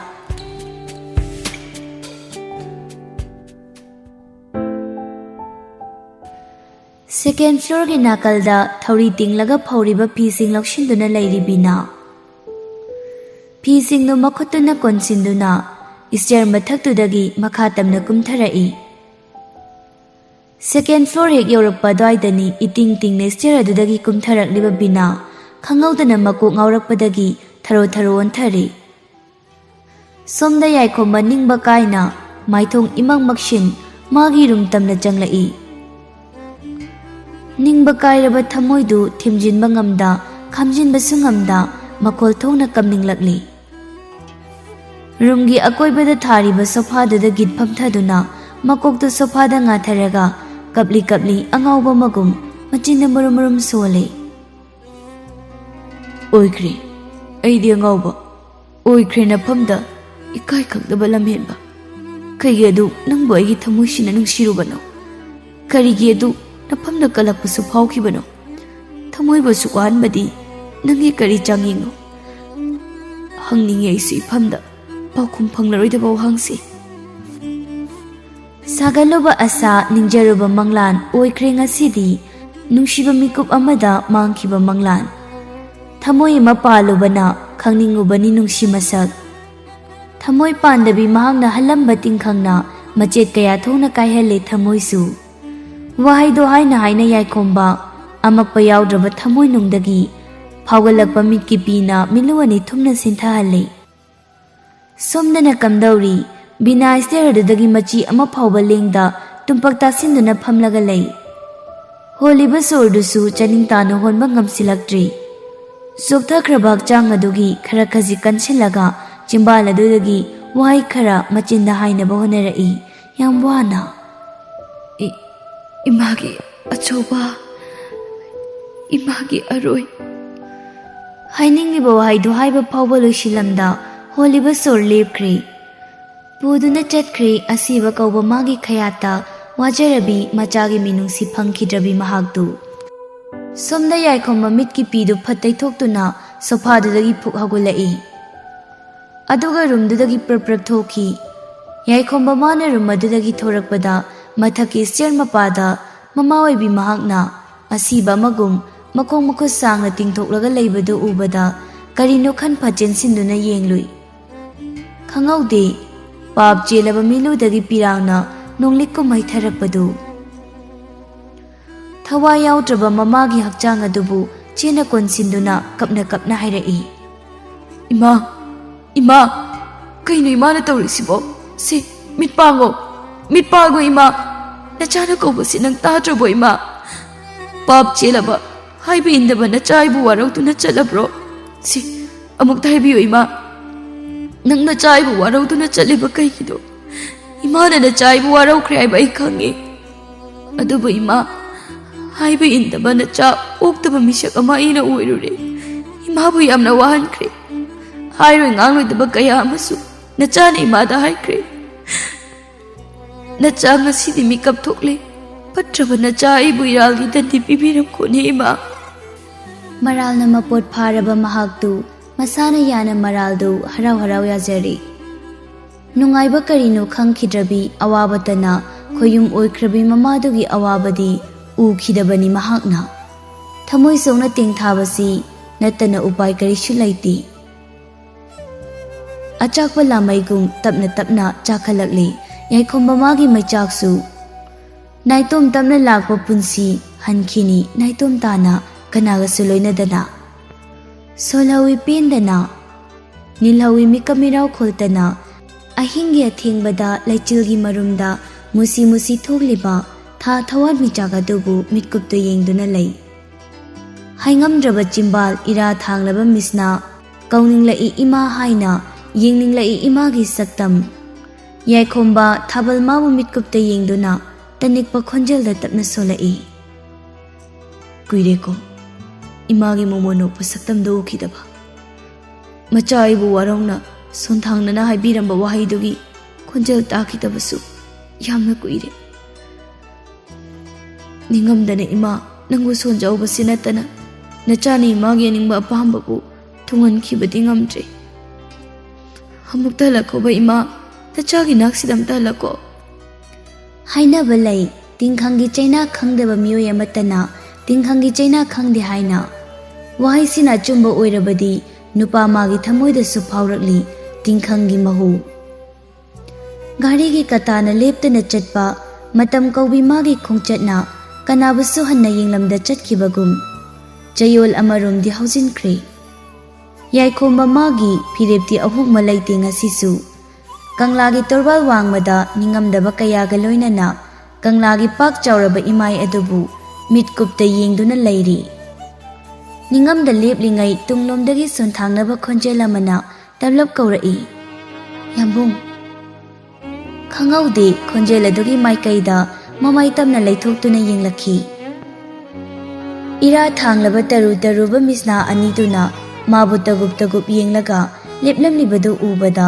ꯁꯦꯀꯦꯟ ꯐ꯭ꯂꯣꯔꯒꯤ ꯅꯥꯀꯜꯗ ꯊꯧꯔꯤ ꯇꯤꯡꯂꯒ ꯐꯧꯔꯤꯕ ꯐꯤꯁꯤꯡ ꯂꯧꯁꯤꯟꯗꯨꯅ ꯂꯩꯔꯤ ꯕꯤꯅꯥ꯫ ꯐꯤꯁꯤꯡꯗꯨ ꯃꯈꯨꯠꯇꯨꯅ ꯀꯣꯟꯁꯤꯟꯗꯨꯅ ꯁ꯭ꯇꯦꯌꯔ ꯃꯊꯛꯇꯨꯗꯒꯤ ꯃꯈꯥ ꯇꯝꯅ ꯀꯨꯝꯊꯔꯛꯏ꯫ ꯁꯦꯀꯦꯟ ꯐ꯭ꯂꯣꯔ ꯍꯦꯛ ꯌꯧꯔꯛꯄ ꯑꯗꯨꯋꯥꯏꯗꯅꯤ ꯏꯇꯤꯡ ꯇꯤꯡꯅ ꯁ꯭ꯇꯦꯌꯔ ꯑꯗꯨꯗꯒꯤ ꯀꯨꯝꯊꯔꯛꯂꯤꯕ ꯕꯤꯅꯥ꯫ ꯈꯪꯍꯧꯗꯅ ꯃꯀꯣꯛ ꯉꯥꯎꯔꯛꯄꯗꯒꯤ ꯊꯔꯣ ꯊꯔꯣ ꯑꯣꯟꯊꯔꯦ꯫ ꯁꯣꯝꯗ ꯌꯥꯏꯈꯣꯝꯕ ꯅꯤꯡꯕ ꯀꯥꯏꯅ ꯃꯥꯏꯊꯣꯡ ꯏꯃꯛ ꯃꯛꯁꯤꯟ ꯃꯥꯒꯤ ꯔꯨꯝ ꯇꯝꯅ ꯆꯪꯂꯛꯏ꯫ ꯅꯤꯡꯕ ꯀꯥꯏꯔꯕ ꯊꯃꯣꯏꯗꯨ ꯊꯤꯝꯖꯤꯟꯕ ꯉꯝꯗ, ꯈꯥꯝꯖꯤꯟꯕꯁꯨ ꯉꯝꯗ ꯃꯈꯣꯜ ꯊꯣꯛꯅ ꯀꯞꯅꯤꯡꯂꯛꯂꯤ꯫ ꯔꯨꯝꯒꯤ ꯑꯀꯣꯏꯕꯗ ꯊꯥꯔꯤꯕ ꯁꯣꯐꯥꯗꯨꯗ ꯒꯤꯠ ꯐꯝꯊꯗꯨꯅ ꯃꯀꯣꯛꯇꯨ ꯁꯣꯐꯥꯗ ꯉꯥꯊꯔꯒ ꯀꯞꯂꯤ ꯀꯞꯂꯤ ꯑꯉꯥꯎꯕ ꯑꯃꯒꯨꯝ ꯃꯆꯤꯟꯗ ꯃꯔꯨꯝ ꯃꯔꯨꯝ ꯁꯣꯜꯂꯤ꯫ ꯑꯣꯏꯈ꯭ꯔꯦ꯫ ꯑꯩꯗꯤ ꯑꯉꯥꯎꯕ꯫ ꯑꯣꯏꯈ꯭ꯔꯦ ꯅꯐꯝꯗ ꯏꯀꯥꯏ ꯈꯪꯗꯕ ꯂꯝꯍꯦꯟꯕ꯫ ꯀꯩꯒꯤ ꯑꯗꯨ ꯅꯪꯕꯨ ꯑꯩꯒꯤ ꯊꯃꯣꯏꯁꯤꯅ ꯅꯨꯡꯁꯤꯔꯨꯕꯅꯣ? ꯀꯔꯤꯒꯤ ꯑꯗꯨ ꯅꯐꯝꯗ ꯀꯜꯂꯛꯄꯁꯨ ꯐꯥꯎꯈꯤꯕꯅꯣ? ꯊꯃꯣꯏꯕꯨ ꯑꯁꯨꯛ ꯋꯥꯍꯟꯕꯗꯤ ꯅꯪꯒꯤ ꯀꯔꯤ ꯆꯥꯡꯌꯦꯡꯅꯣ? ꯍꯪꯅꯤꯡꯉꯤ ꯑꯩꯁꯨ ꯏꯐꯝꯗ ꯄꯥꯎꯈꯨꯝ ꯐꯪꯂꯔꯣꯏꯗꯕ ꯋꯥꯍꯪꯁꯤ꯫ ꯁꯥꯒꯠꯂꯨꯕ ꯑꯁꯥ, ꯅꯤꯡꯖꯔꯨꯕ ꯃꯪꯂꯥꯟ ꯑꯣꯏꯈ꯭ꯔꯦ ꯉꯁꯤꯗꯤ꯫ ꯅꯨꯡꯁꯤꯕ ꯃꯤꯀꯨꯞ ꯑꯃꯗ ꯃꯥꯡꯈꯤꯕ ꯃꯪꯂꯥꯟ꯫ ꯊꯃꯣꯏ ꯑꯃ ꯄꯥꯜꯂꯨꯕꯅ ꯈꯪꯅꯤꯡꯉꯨꯕꯅꯤ ꯅꯨꯡꯁꯤ ꯃꯁꯛ꯫ ꯊꯃꯣꯏ ꯄꯥꯟꯗꯕꯤ ꯃꯍꯥꯛꯅ ꯍꯜꯂꯝꯕ ꯇꯤꯡꯈꯪꯅ ꯃꯆꯦꯠ ꯀꯌꯥ ꯊꯣꯛꯅ ꯀꯥꯏꯍꯜꯂꯦ ꯊꯃꯣꯏꯁꯨ꯫ ꯋꯥꯍꯩꯗꯣ ꯍꯥꯏꯅ ꯍꯥꯏꯅ ꯌꯥꯏꯈꯣꯝꯕ ꯑꯃꯛꯄ ꯌꯥꯎꯗ꯭ꯔꯕ ꯊꯃꯣꯏꯅꯨꯡꯗꯒꯤ ꯐꯥꯎꯒꯠꯂꯛꯄ ꯃꯤꯠꯀꯤ ꯄꯤꯅ ꯃꯤꯠꯂꯨ ꯑꯅꯤ ꯊꯨꯝꯅ ꯁꯤꯟꯊꯍꯜꯂꯦ꯫ ꯁꯣꯝꯗꯅ ꯀꯝꯗꯧꯔꯤ? ꯕꯤꯅꯥ ꯁ꯭ꯇꯦꯌꯔ ꯑꯗꯨꯗꯒꯤ ꯃꯆꯤ ꯑꯃ ꯐꯥꯎꯕ ꯂꯦꯡꯗ ꯇꯨꯝꯄꯛ ꯇꯥꯁꯤꯟꯗꯨꯅ ꯐꯝꯂꯒ ꯂꯩ꯫ ꯍꯣꯜꯂꯤꯕ ꯁꯣꯔꯗꯨꯁꯨ ꯆꯥꯅꯤꯡ ꯇꯥꯅ ꯍꯣꯟꯕ ꯉꯝꯁꯤꯜꯂꯛꯇ꯭ꯔꯤ꯫ ꯆꯣꯛꯊꯈ꯭ꯔꯕ ꯍꯛꯆꯥꯡ ꯑꯗꯨꯒꯤ ꯈꯔ ꯈꯖꯤꯛ ꯀꯟꯁꯤꯜꯂꯒ ꯆꯤꯝꯕꯥꯜ ꯑꯗꯨꯗꯒꯤ ꯋꯥꯍꯩ ꯈꯔ ꯃꯆꯤꯟꯗ ꯍꯥꯏꯅꯕ ꯍꯣꯠꯅꯔꯛꯏ, ꯌꯥꯝ ꯋꯥꯅ꯫ ꯏ-, ꯏꯃꯥꯒꯤ ꯑꯆꯧꯕ, ꯏꯃꯥꯒꯤ ꯑꯔꯣꯏ꯫ ꯍꯥꯏꯅꯤꯡꯂꯤꯕ ꯋꯥꯍꯩꯗꯨ ꯍꯥꯏꯕ ꯐꯥꯎꯕ ꯂꯣꯏꯁꯤꯜꯂꯝꯗ ꯍꯣꯜꯂꯤꯕ ꯁꯣꯔ ꯂꯦꯞꯈ꯭ꯔꯦ꯫ ꯄꯨꯗꯨꯅ ꯆꯠꯈ꯭ꯔꯦ ꯑꯁꯤꯕ ꯀꯧꯕ ꯃꯥꯒꯤ ꯈꯌꯥꯠꯇ ꯋꯥꯖꯔꯕꯤ ꯃꯆꯥꯒꯤ ꯃꯤꯅꯨꯡꯁꯤ ꯐꯪꯈꯤꯗ꯭ꯔꯕꯤ ꯃꯍꯥꯛꯇꯨ꯫ ꯁꯣꯝꯗ ꯌꯥꯏꯈꯣꯝꯕ ꯃꯤꯠꯀꯤ ꯄꯤꯗꯨ ꯐꯠ ꯇꯩꯊꯣꯛꯇꯨꯅ ꯁꯣꯐꯥꯗꯨꯗꯒꯤ ꯐꯨꯛ ꯍꯧꯒꯠꯂꯛꯏ꯫ ꯑꯗꯨꯒ ꯔꯨꯝꯗꯨꯗꯒꯤ ꯄ꯭ꯔꯞ ꯄ꯭ꯔꯞ ꯊꯣꯛꯈꯤ꯫ ꯌꯥꯏꯈꯣꯝꯕ ꯃꯥꯅ ꯔꯨꯝ ꯑꯗꯨꯗꯒꯤ ꯊꯣꯔꯛꯄꯗ ꯃꯊꯛꯀꯤ ꯁ꯭ꯇꯦꯌꯔ ꯃꯄꯥꯗ ꯃꯃꯥ ꯑꯣꯏꯕꯤ ꯃꯍꯥꯛꯅ ꯑꯁꯤꯕ ꯑꯃꯒꯨꯝ ꯃꯈꯣꯡ ꯃꯈꯨꯠ ꯁꯥꯡꯅ ꯇꯤꯡꯊꯣꯛꯂꯒ ꯂꯩꯕꯗꯨ ꯎꯕꯗ ꯀꯔꯤꯅꯣ ꯈꯟ ꯐꯠ ꯆꯦꯟꯁꯤꯟꯗꯨꯅ ꯌꯦꯡꯂꯨꯏ꯫ ꯈꯪꯍꯧꯗꯦ, ꯄꯥꯞ ꯆꯦꯜꯂꯕ ꯃꯤꯠꯂꯨꯗꯒꯤ ꯄꯤꯔꯥꯡꯅ ꯅꯣꯡꯂꯤꯛ ꯀꯨꯝꯍꯩ ꯊꯔꯛꯄꯗꯨ꯫ ꯊꯋꯥꯏ ꯌꯥꯎꯗ꯭ꯔꯕ ꯃꯃꯥꯒꯤ ꯍꯛꯆꯥꯡ ꯑꯗꯨꯕꯨ ꯆꯦꯅ ꯀꯣꯟꯁꯤꯟꯗꯨꯅ ꯀꯞꯅ ꯀꯞꯅ ꯍꯥꯏꯔꯛꯏ, "ꯏꯃꯥ, ꯏꯃꯥ, ꯀꯩꯅꯣ ꯏꯃꯥꯅ ꯇꯧꯔꯤꯁꯤꯕꯣ? ꯁꯤ, ꯃꯤꯠ ꯄꯥꯡꯉꯣ, ꯃꯤꯠ ꯄꯥꯡꯉꯣ ꯏꯃꯥ! ꯅꯆꯥꯅ ꯀꯧꯕꯁꯤ ꯅꯪ ꯇꯥꯗ꯭ꯔꯕꯣ ꯏꯃꯥ? ꯄꯥꯞ ꯆꯦꯜꯂꯕ, ꯍꯥꯏꯕ ꯏꯟꯗꯕ ꯅꯆꯥ ꯑꯩꯕꯨ ꯋꯥꯔꯧꯗꯨꯅ ꯆꯠꯂꯕ꯭ꯔꯣ? ꯁꯤ, ꯑꯃꯨꯛꯇ ꯍꯥꯏꯕꯤꯌꯨ ꯏꯃꯥ, ꯅꯪ ꯅꯆꯥ ꯑꯩꯕꯨ ꯋꯥꯔꯧꯗꯨꯅ ꯆꯠꯂꯤꯕ ꯀꯩꯒꯤꯅꯣ? ꯏꯃꯥꯅ ꯅꯆꯥ ꯑꯩꯕꯨ ꯋꯥꯔꯧꯈ꯭ꯔꯦ ꯍꯥꯏꯕ ꯑꯩ ꯈꯪꯉꯤ꯫ ꯑꯗꯨꯕꯨ ꯏꯃꯥ, ꯍꯥꯏꯕ ꯏꯟꯗꯕ ꯅꯆꯥ ꯑꯣꯛꯇꯕ ꯃꯤꯁꯛ ꯑꯃ ꯑꯩꯅ ꯑꯣꯏꯔꯨꯔꯦ꯫ ꯏꯃꯥꯕꯨ ꯌꯥꯝꯅ ꯋꯥꯍꯟꯈ꯭ꯔꯦ꯫ ꯍꯥꯏꯔꯣꯏ ꯉꯥꯡꯂꯣꯏꯗꯕ ꯀꯌꯥ ꯑꯃꯁꯨ ꯅꯆꯥꯅ ꯏꯃꯥꯗ ꯍꯥꯏꯈ꯭ꯔꯦ꯫ ꯅꯆꯥ ꯉꯁꯤꯗꯤ ꯃꯤꯀꯞ ꯊꯣꯛꯂꯦ꯫ ꯐꯠꯇ꯭ꯔꯕ ꯅꯆꯥ ꯑꯩꯕꯨ ꯏꯔꯥꯜꯒꯤ ꯗꯟꯗꯤ ꯄꯤꯕꯤꯔꯝꯈꯣꯅꯦ ꯏꯃꯥ꯫" ꯃꯔꯥꯜꯅ ꯃꯄꯣꯠ ꯐꯥꯔꯕ ꯃꯍꯥꯛꯇꯨ ꯃꯁꯥꯅ ꯌꯥꯅ ꯃꯔꯥꯜꯗꯨ ꯍꯔꯥꯎ ꯍꯔꯥꯎ ꯌꯥꯖꯔꯤ꯫ ꯅꯨꯡꯉꯥꯏꯕ ꯀꯔꯤꯅꯣ ꯈꯪꯈꯤꯗ꯭ꯔꯕꯤ ꯑꯋꯥꯕꯇꯅ ꯈꯣꯌꯨꯝ ꯑꯣꯏꯈ꯭ꯔꯕꯤ ꯃꯃꯥꯗꯨꯒꯤ ꯑꯋꯥꯕꯗꯤ ꯎꯈꯤꯗꯕꯅꯤ ꯃꯍꯥꯛꯅ꯫ ꯊꯃꯣꯏ ꯁꯣꯛꯅ ꯇꯦꯡꯊꯥꯕꯁꯤ ꯅꯠꯇꯅ ꯎꯄꯥꯏ ꯀꯔꯤꯁꯨ ꯂꯩꯇꯦ꯫ ꯑꯆꯥꯛꯄ ꯂꯥꯃꯩꯒꯨꯝ ꯇꯞꯅ ꯇꯞꯅ ꯆꯥꯛꯈꯠꯂꯛꯂꯤ ꯌꯥꯏꯈꯣꯝꯕ ꯃꯥꯒꯤ ꯃꯩꯆꯥꯛꯁꯨ꯫ ꯅꯥꯏꯇꯣꯝ ꯇꯞꯅ ꯂꯥꯛꯄ ꯄꯨꯟꯁꯤ ꯍꯟꯈꯤꯅꯤ ꯅꯥꯏꯇꯣꯝ ꯇꯥꯅ ꯀꯅꯥꯒꯁꯨ ꯂꯣꯏꯅꯗꯅ꯫ ꯁꯣꯜꯍꯧꯏ ꯄꯦꯟꯗꯅ, ꯅꯤꯜꯍꯧꯏ ꯃꯤꯀꯞ ꯃꯤꯔꯥꯎ ꯈꯣꯜꯇꯅ, ꯑꯍꯤꯡꯒꯤ ꯑꯊꯦꯡꯕꯗ ꯂꯩꯆꯤꯜꯒꯤ ꯃꯔꯨꯝꯗ ꯃꯨꯁꯤ ꯃꯨꯁꯤ ꯊꯣꯛꯂꯤꯕ ꯊꯥ ꯊꯋꯥꯟꯃꯤꯆꯥꯛ ꯑꯗꯨꯕꯨ ꯃꯤꯠꯀꯨꯞꯇ ꯌꯦꯡꯗꯨꯅ ꯂꯩ꯫ ꯍꯥꯏꯉꯝꯗ꯭ꯔꯕ ꯆꯤꯝꯕꯥꯜ ꯏꯔꯥ ꯊꯥꯡꯂꯕ ꯃꯤꯠꯁꯅ ꯀꯧꯅꯤꯡꯂꯛꯏ ꯏꯃꯥ ꯍꯥꯏꯅ ꯌꯦꯡꯅꯤꯡꯂꯛꯏ ꯏꯃꯥꯒꯤ ꯁꯛꯇꯝ꯫ ꯌꯥꯏꯈꯣꯝꯕ ꯊꯥꯕꯜ ꯃꯥꯕꯨ ꯃꯤꯠꯀꯨꯞꯇ ꯌꯦꯡꯗꯨꯅ ꯇꯅꯤꯛꯄ ꯈꯣꯟꯖꯦꯜꯗ ꯇꯞꯅ ꯁꯣꯜꯂꯛꯏ꯫ "ꯀꯨꯏꯔꯦꯀꯣ ꯏꯃꯥꯒꯤ ꯃꯣꯃꯣꯟ ꯅꯣꯛꯄ ꯁꯛꯇꯝꯗꯨ ꯎꯈꯤꯗꯕ꯫ ꯃꯆꯥ ꯑꯩꯕꯨ ꯋꯥꯔꯧꯅ ꯁꯣꯟꯊꯥꯡꯅꯅ ꯍꯥꯏꯕꯤꯔꯝꯕ ꯋꯥꯍꯩꯗꯨꯒꯤ ꯈꯣꯟꯖꯦꯜ ꯇꯥꯈꯤꯗꯕꯁꯨ ꯌꯥꯝꯅ ꯀꯨꯏꯔꯦ꯫ ꯅꯤꯡꯉꯝꯗꯅ ꯏꯃꯥ ꯅꯪꯕꯨ ꯁꯣꯟꯖꯍꯧꯕꯁꯤ ꯅꯠꯇꯅ ꯅꯆꯥꯅ ꯏꯃꯥꯒꯤ ꯑꯅꯤꯡꯕ ꯑꯄꯥꯝꯕꯕꯨ ꯊꯨꯡꯍꯟꯈꯤꯕꯗꯤ ꯉꯝꯗ꯭ꯔꯦ꯫ ꯑꯃꯨꯛꯇ ꯍꯜꯂꯛꯈꯣꯕ ꯏꯃꯥ, ꯅꯆꯥꯒꯤ ꯅꯥꯛꯁꯤꯗ ꯑꯃꯨꯛꯇ ꯍꯜꯂꯛꯈꯣ꯫" ꯍꯥꯏꯅꯕ ꯂꯩ, ꯇꯤꯡꯈꯪꯒꯤ ꯆꯩꯅꯥ ꯈꯪꯗꯕ ꯃꯤꯑꯣꯏ ꯑꯃꯠꯇꯅ ꯇꯤꯡꯈꯪꯒꯤ ꯆꯩꯅꯥ ꯈꯪꯗꯦ ꯍꯥꯏꯅ꯫ ꯋꯥꯍꯩꯁꯤꯅ ꯑꯆꯨꯝꯕ ꯑꯣꯏꯔꯕꯗꯤ ꯅꯨꯄꯥ ꯃꯥꯒꯤ ꯊꯃꯣꯏꯗꯁꯨ ꯐꯥꯎꯔꯛꯂꯤ ꯇꯤꯡꯈꯪꯒꯤ ꯃꯍꯨ꯫ ꯒꯥꯔꯤꯒꯤ ꯀꯇꯥꯅ ꯂꯦꯞꯇꯅ ꯆꯠꯄ ꯃꯇꯝ ꯀꯧꯕꯤ ꯃꯥꯒꯤ ꯈꯣꯡꯆꯠꯅ ꯀꯅꯥꯕꯨꯁꯨ ꯍꯟꯅ ꯌꯦꯡꯂꯝꯗ ꯆꯠꯈꯤꯕꯒꯨꯝ꯫ ꯆꯌꯣꯜ ꯑꯃꯔꯣꯝꯗꯤ ꯍꯧꯖꯤꯟꯈ꯭ꯔꯦ꯫ ꯌꯥꯏꯈꯣꯝꯕ ꯃꯥꯒꯤ ꯐꯤꯔꯦꯞꯇꯤ ꯑꯍꯣꯡꯕ ꯂꯩꯇꯦ ꯉꯁꯤꯁꯨ꯫ ꯀꯪꯂꯥꯒꯤ ꯇꯣꯔꯕꯥꯜ ꯋꯥꯡꯃꯗ ꯅꯤꯡꯉꯝꯗꯕ ꯀꯌꯥꯒ ꯂꯣꯏꯅꯅ ꯀꯪꯂꯥꯒꯤ ꯄꯥꯛ ꯆꯥꯎꯔꯕ ꯏꯃꯥꯏ ꯑꯗꯨꯕꯨ ꯃꯤꯠꯀꯨꯞꯇ ꯌꯦꯡꯗꯨꯅ ꯂꯩꯔꯤ꯫ ꯅꯤꯡꯉꯝꯗ ꯂꯦꯞꯂꯤꯉꯩ ꯇꯨꯡꯂꯣꯝꯗꯒꯤ ꯁꯣꯟꯊꯥꯡꯅꯕ ꯈꯣꯟꯖꯦꯜ ꯑꯃꯅ ꯇꯞꯂꯞ ꯀꯧꯔꯛꯏ, "ꯌꯥꯝꯕꯨꯡ!" ꯈꯪꯍꯧꯗꯦ ꯈꯣꯟꯖꯦꯜ ꯑꯗꯨꯒꯤ ꯃꯥꯏꯀꯩꯗ ꯃꯃꯥꯏ ꯇꯝꯅ ꯂꯩꯊꯣꯛꯇꯨꯅ ꯌꯦꯡꯂꯛꯈꯤ꯫ ꯏꯔꯥ ꯊꯥꯡꯂꯕ ꯇꯔꯨ ꯇꯔꯨꯕ ꯃꯤꯠꯁꯅꯥ ꯑꯅꯤꯗꯨꯅ ꯃꯥꯕꯨ ꯇꯒꯨꯞ ꯇꯒꯨꯞ ꯌꯦꯡꯂꯒ ꯂꯦꯞꯂꯝꯂꯤꯕꯗꯨ ꯎꯕꯗ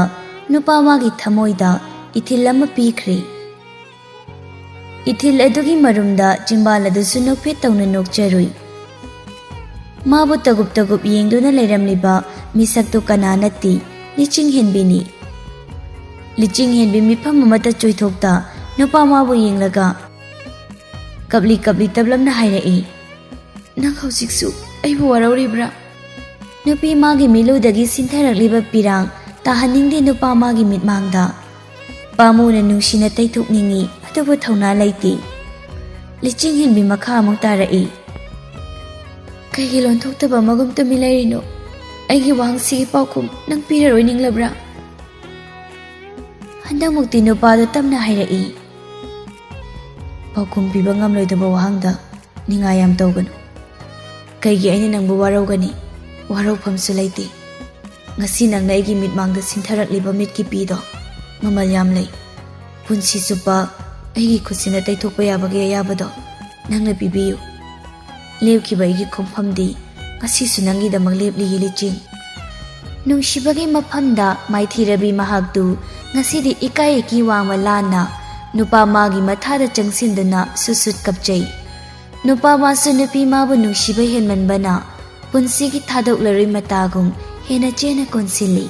ꯅꯨꯄꯥ ꯃꯥꯒꯤ ꯊꯃꯣꯏꯗ ꯏꯊꯤꯜ ꯑꯃ ꯄꯤꯈ꯭ꯔꯦ꯫ ꯏꯊꯤꯜ ꯑꯗꯨꯒꯤ ꯃꯔꯨꯝꯗ ꯆꯤꯝꯕꯥꯜ ꯑꯗꯨꯁꯨ ꯅꯣꯛꯐꯦꯠ ꯇꯧꯅ ꯅꯣꯛꯆꯔꯨꯏ꯫ ꯃꯥꯕꯨ ꯇꯒꯨꯞ ꯇꯒꯨꯞ ꯌꯦꯡꯗꯨꯅ ꯂꯩꯔꯝꯂꯤꯕ ꯃꯤꯁꯛꯇꯨ ꯀꯅꯥ ꯅꯠꯇꯦ, ꯂꯤꯆꯤꯡ ꯍꯦꯟꯕꯤꯅꯤ꯫ ꯂꯤꯆꯤꯡ ꯍꯦꯟꯕꯤ ꯃꯤꯐꯝ ꯑꯃꯠꯇ ꯆꯣꯏꯊꯣꯛꯇ ꯅꯨꯄꯥ ꯃꯥꯕꯨ ꯌꯦꯡꯂꯒ ꯀꯞꯂꯤ ꯀꯞꯂꯤ ꯇꯞꯂꯞꯅ ꯍꯥꯏꯔꯛꯏ, "ꯅꯪ ꯍꯧꯖꯤꯛꯁꯨ ꯑꯩꯕꯨ ꯋꯥꯔꯧꯔꯤꯕ꯭ꯔꯥ?" ꯅꯨꯄꯤ ꯃꯥꯒꯤ ꯃꯤꯠꯂꯨꯗꯒꯤ ꯁꯤꯟꯊꯔꯛꯂꯤꯕ ꯄꯤꯔꯥꯡ ꯇꯥꯍꯟꯅꯤꯡꯗꯦ ꯅꯨꯄꯥ ꯃꯥꯒꯤ ꯃꯤꯠꯃꯥꯡꯗ꯫ ꯄꯥꯝꯃꯨꯅ ꯅꯨꯡꯁꯤꯅ ꯇꯩꯊꯣꯛꯅꯤꯡꯏ, ꯑꯗꯨꯕꯨ ꯊꯧꯅꯥ ꯂꯩꯇꯦ꯫ ꯂꯤꯆꯤꯡ ꯍꯦꯟꯕꯤ ꯃꯈꯥ ꯑꯃꯨꯛ ꯇꯥꯔꯛꯏ, "ꯀꯩꯒꯤ ꯂꯣꯟꯊꯣꯛꯇꯕ ꯑꯃꯒꯨꯝ ꯇꯨꯃꯤꯟ ꯂꯩꯔꯤꯅꯣ? ꯑꯩꯒꯤ ꯋꯥꯍꯪꯁꯤꯒꯤ ꯄꯥꯎꯈꯨꯝ ꯅꯪ ꯄꯤꯔꯔꯣꯏ ꯅꯤꯡꯂꯕ꯭ꯔꯥ?" ꯍꯟꯗꯛꯃꯨꯛꯇꯤ ꯅꯨꯄꯥꯗꯨ ꯇꯞꯅ ꯍꯥꯏꯔꯛꯏ, "ꯄꯥꯎꯈꯨꯝ ꯄꯤꯕ ꯉꯝꯂꯣꯏꯗꯕ ꯋꯥꯍꯪꯗ ꯅꯤꯡꯉꯥꯏ ꯌꯥꯝ ꯇꯧꯒꯅꯨ꯫ ꯀꯩꯒꯤ ꯑꯩꯅ ꯅꯪꯕꯨ ꯋꯥꯔꯧꯒꯅꯤ? ꯋꯥꯔꯧꯐꯝꯁꯨ ꯂꯩꯇꯦ꯫ ꯉꯁꯤ ꯅꯪꯅ ꯑꯩꯒꯤ ꯃꯤꯠꯃꯥꯡꯗ ꯁꯤꯟꯊꯔꯛꯂꯤꯕ ꯃꯤꯠꯀꯤ ꯄꯤꯗꯣ ꯃꯃꯜ ꯌꯥꯝ ꯂꯩ꯫ ꯄꯨꯟꯁꯤ ꯆꯨꯞꯄ ꯑꯩꯒꯤ ꯈꯨꯠꯁꯤꯅ ꯇꯩꯊꯣꯛꯄ ꯌꯥꯕꯒꯤ ꯑꯌꯥꯕꯗꯣ ꯅꯪꯅ ꯄꯤꯕꯤꯌꯨ꯫ ꯂꯦꯞꯈꯤꯕ ꯑꯩꯒꯤ ꯈꯣꯡꯐꯝꯗꯤ ꯉꯁꯤꯁꯨ ꯅꯪꯒꯤꯗꯃꯛ ꯂꯦꯞꯂꯤꯌꯦ ꯂꯤꯆꯤꯡ꯫" ꯅꯨꯡꯁꯤꯕꯒꯤ ꯃꯐꯝꯗ ꯃꯥꯏꯊꯤꯔꯕꯤ ꯃꯍꯥꯛꯇꯨ ꯉꯁꯤꯗꯤ ꯏꯀꯥꯏ ꯏꯀꯤ ꯋꯥꯡꯃ ꯂꯥꯟꯅ ꯅꯨꯄꯥ ꯃꯥꯒꯤ ꯃꯊꯥꯗ ꯆꯪꯁꯤꯟꯗꯨꯅ ꯁꯨꯠ ꯁꯨꯠ ꯀꯞꯆꯩ꯫ ꯅꯨꯄꯥ ꯃꯥꯁꯨ ꯅꯨꯄꯤ ꯃꯥꯕꯨ ꯅꯨꯡꯁꯤꯕ ꯍꯦꯟꯃꯟꯕꯅ ꯄꯨꯟꯁꯤꯒꯤ ꯊꯥꯗꯣꯛꯂꯔꯣꯏ ꯃꯇꯥꯒꯨꯝ ꯍꯦꯟꯅ ꯆꯦꯟꯅ ꯀꯣꯟꯁꯤꯜꯂꯤ꯫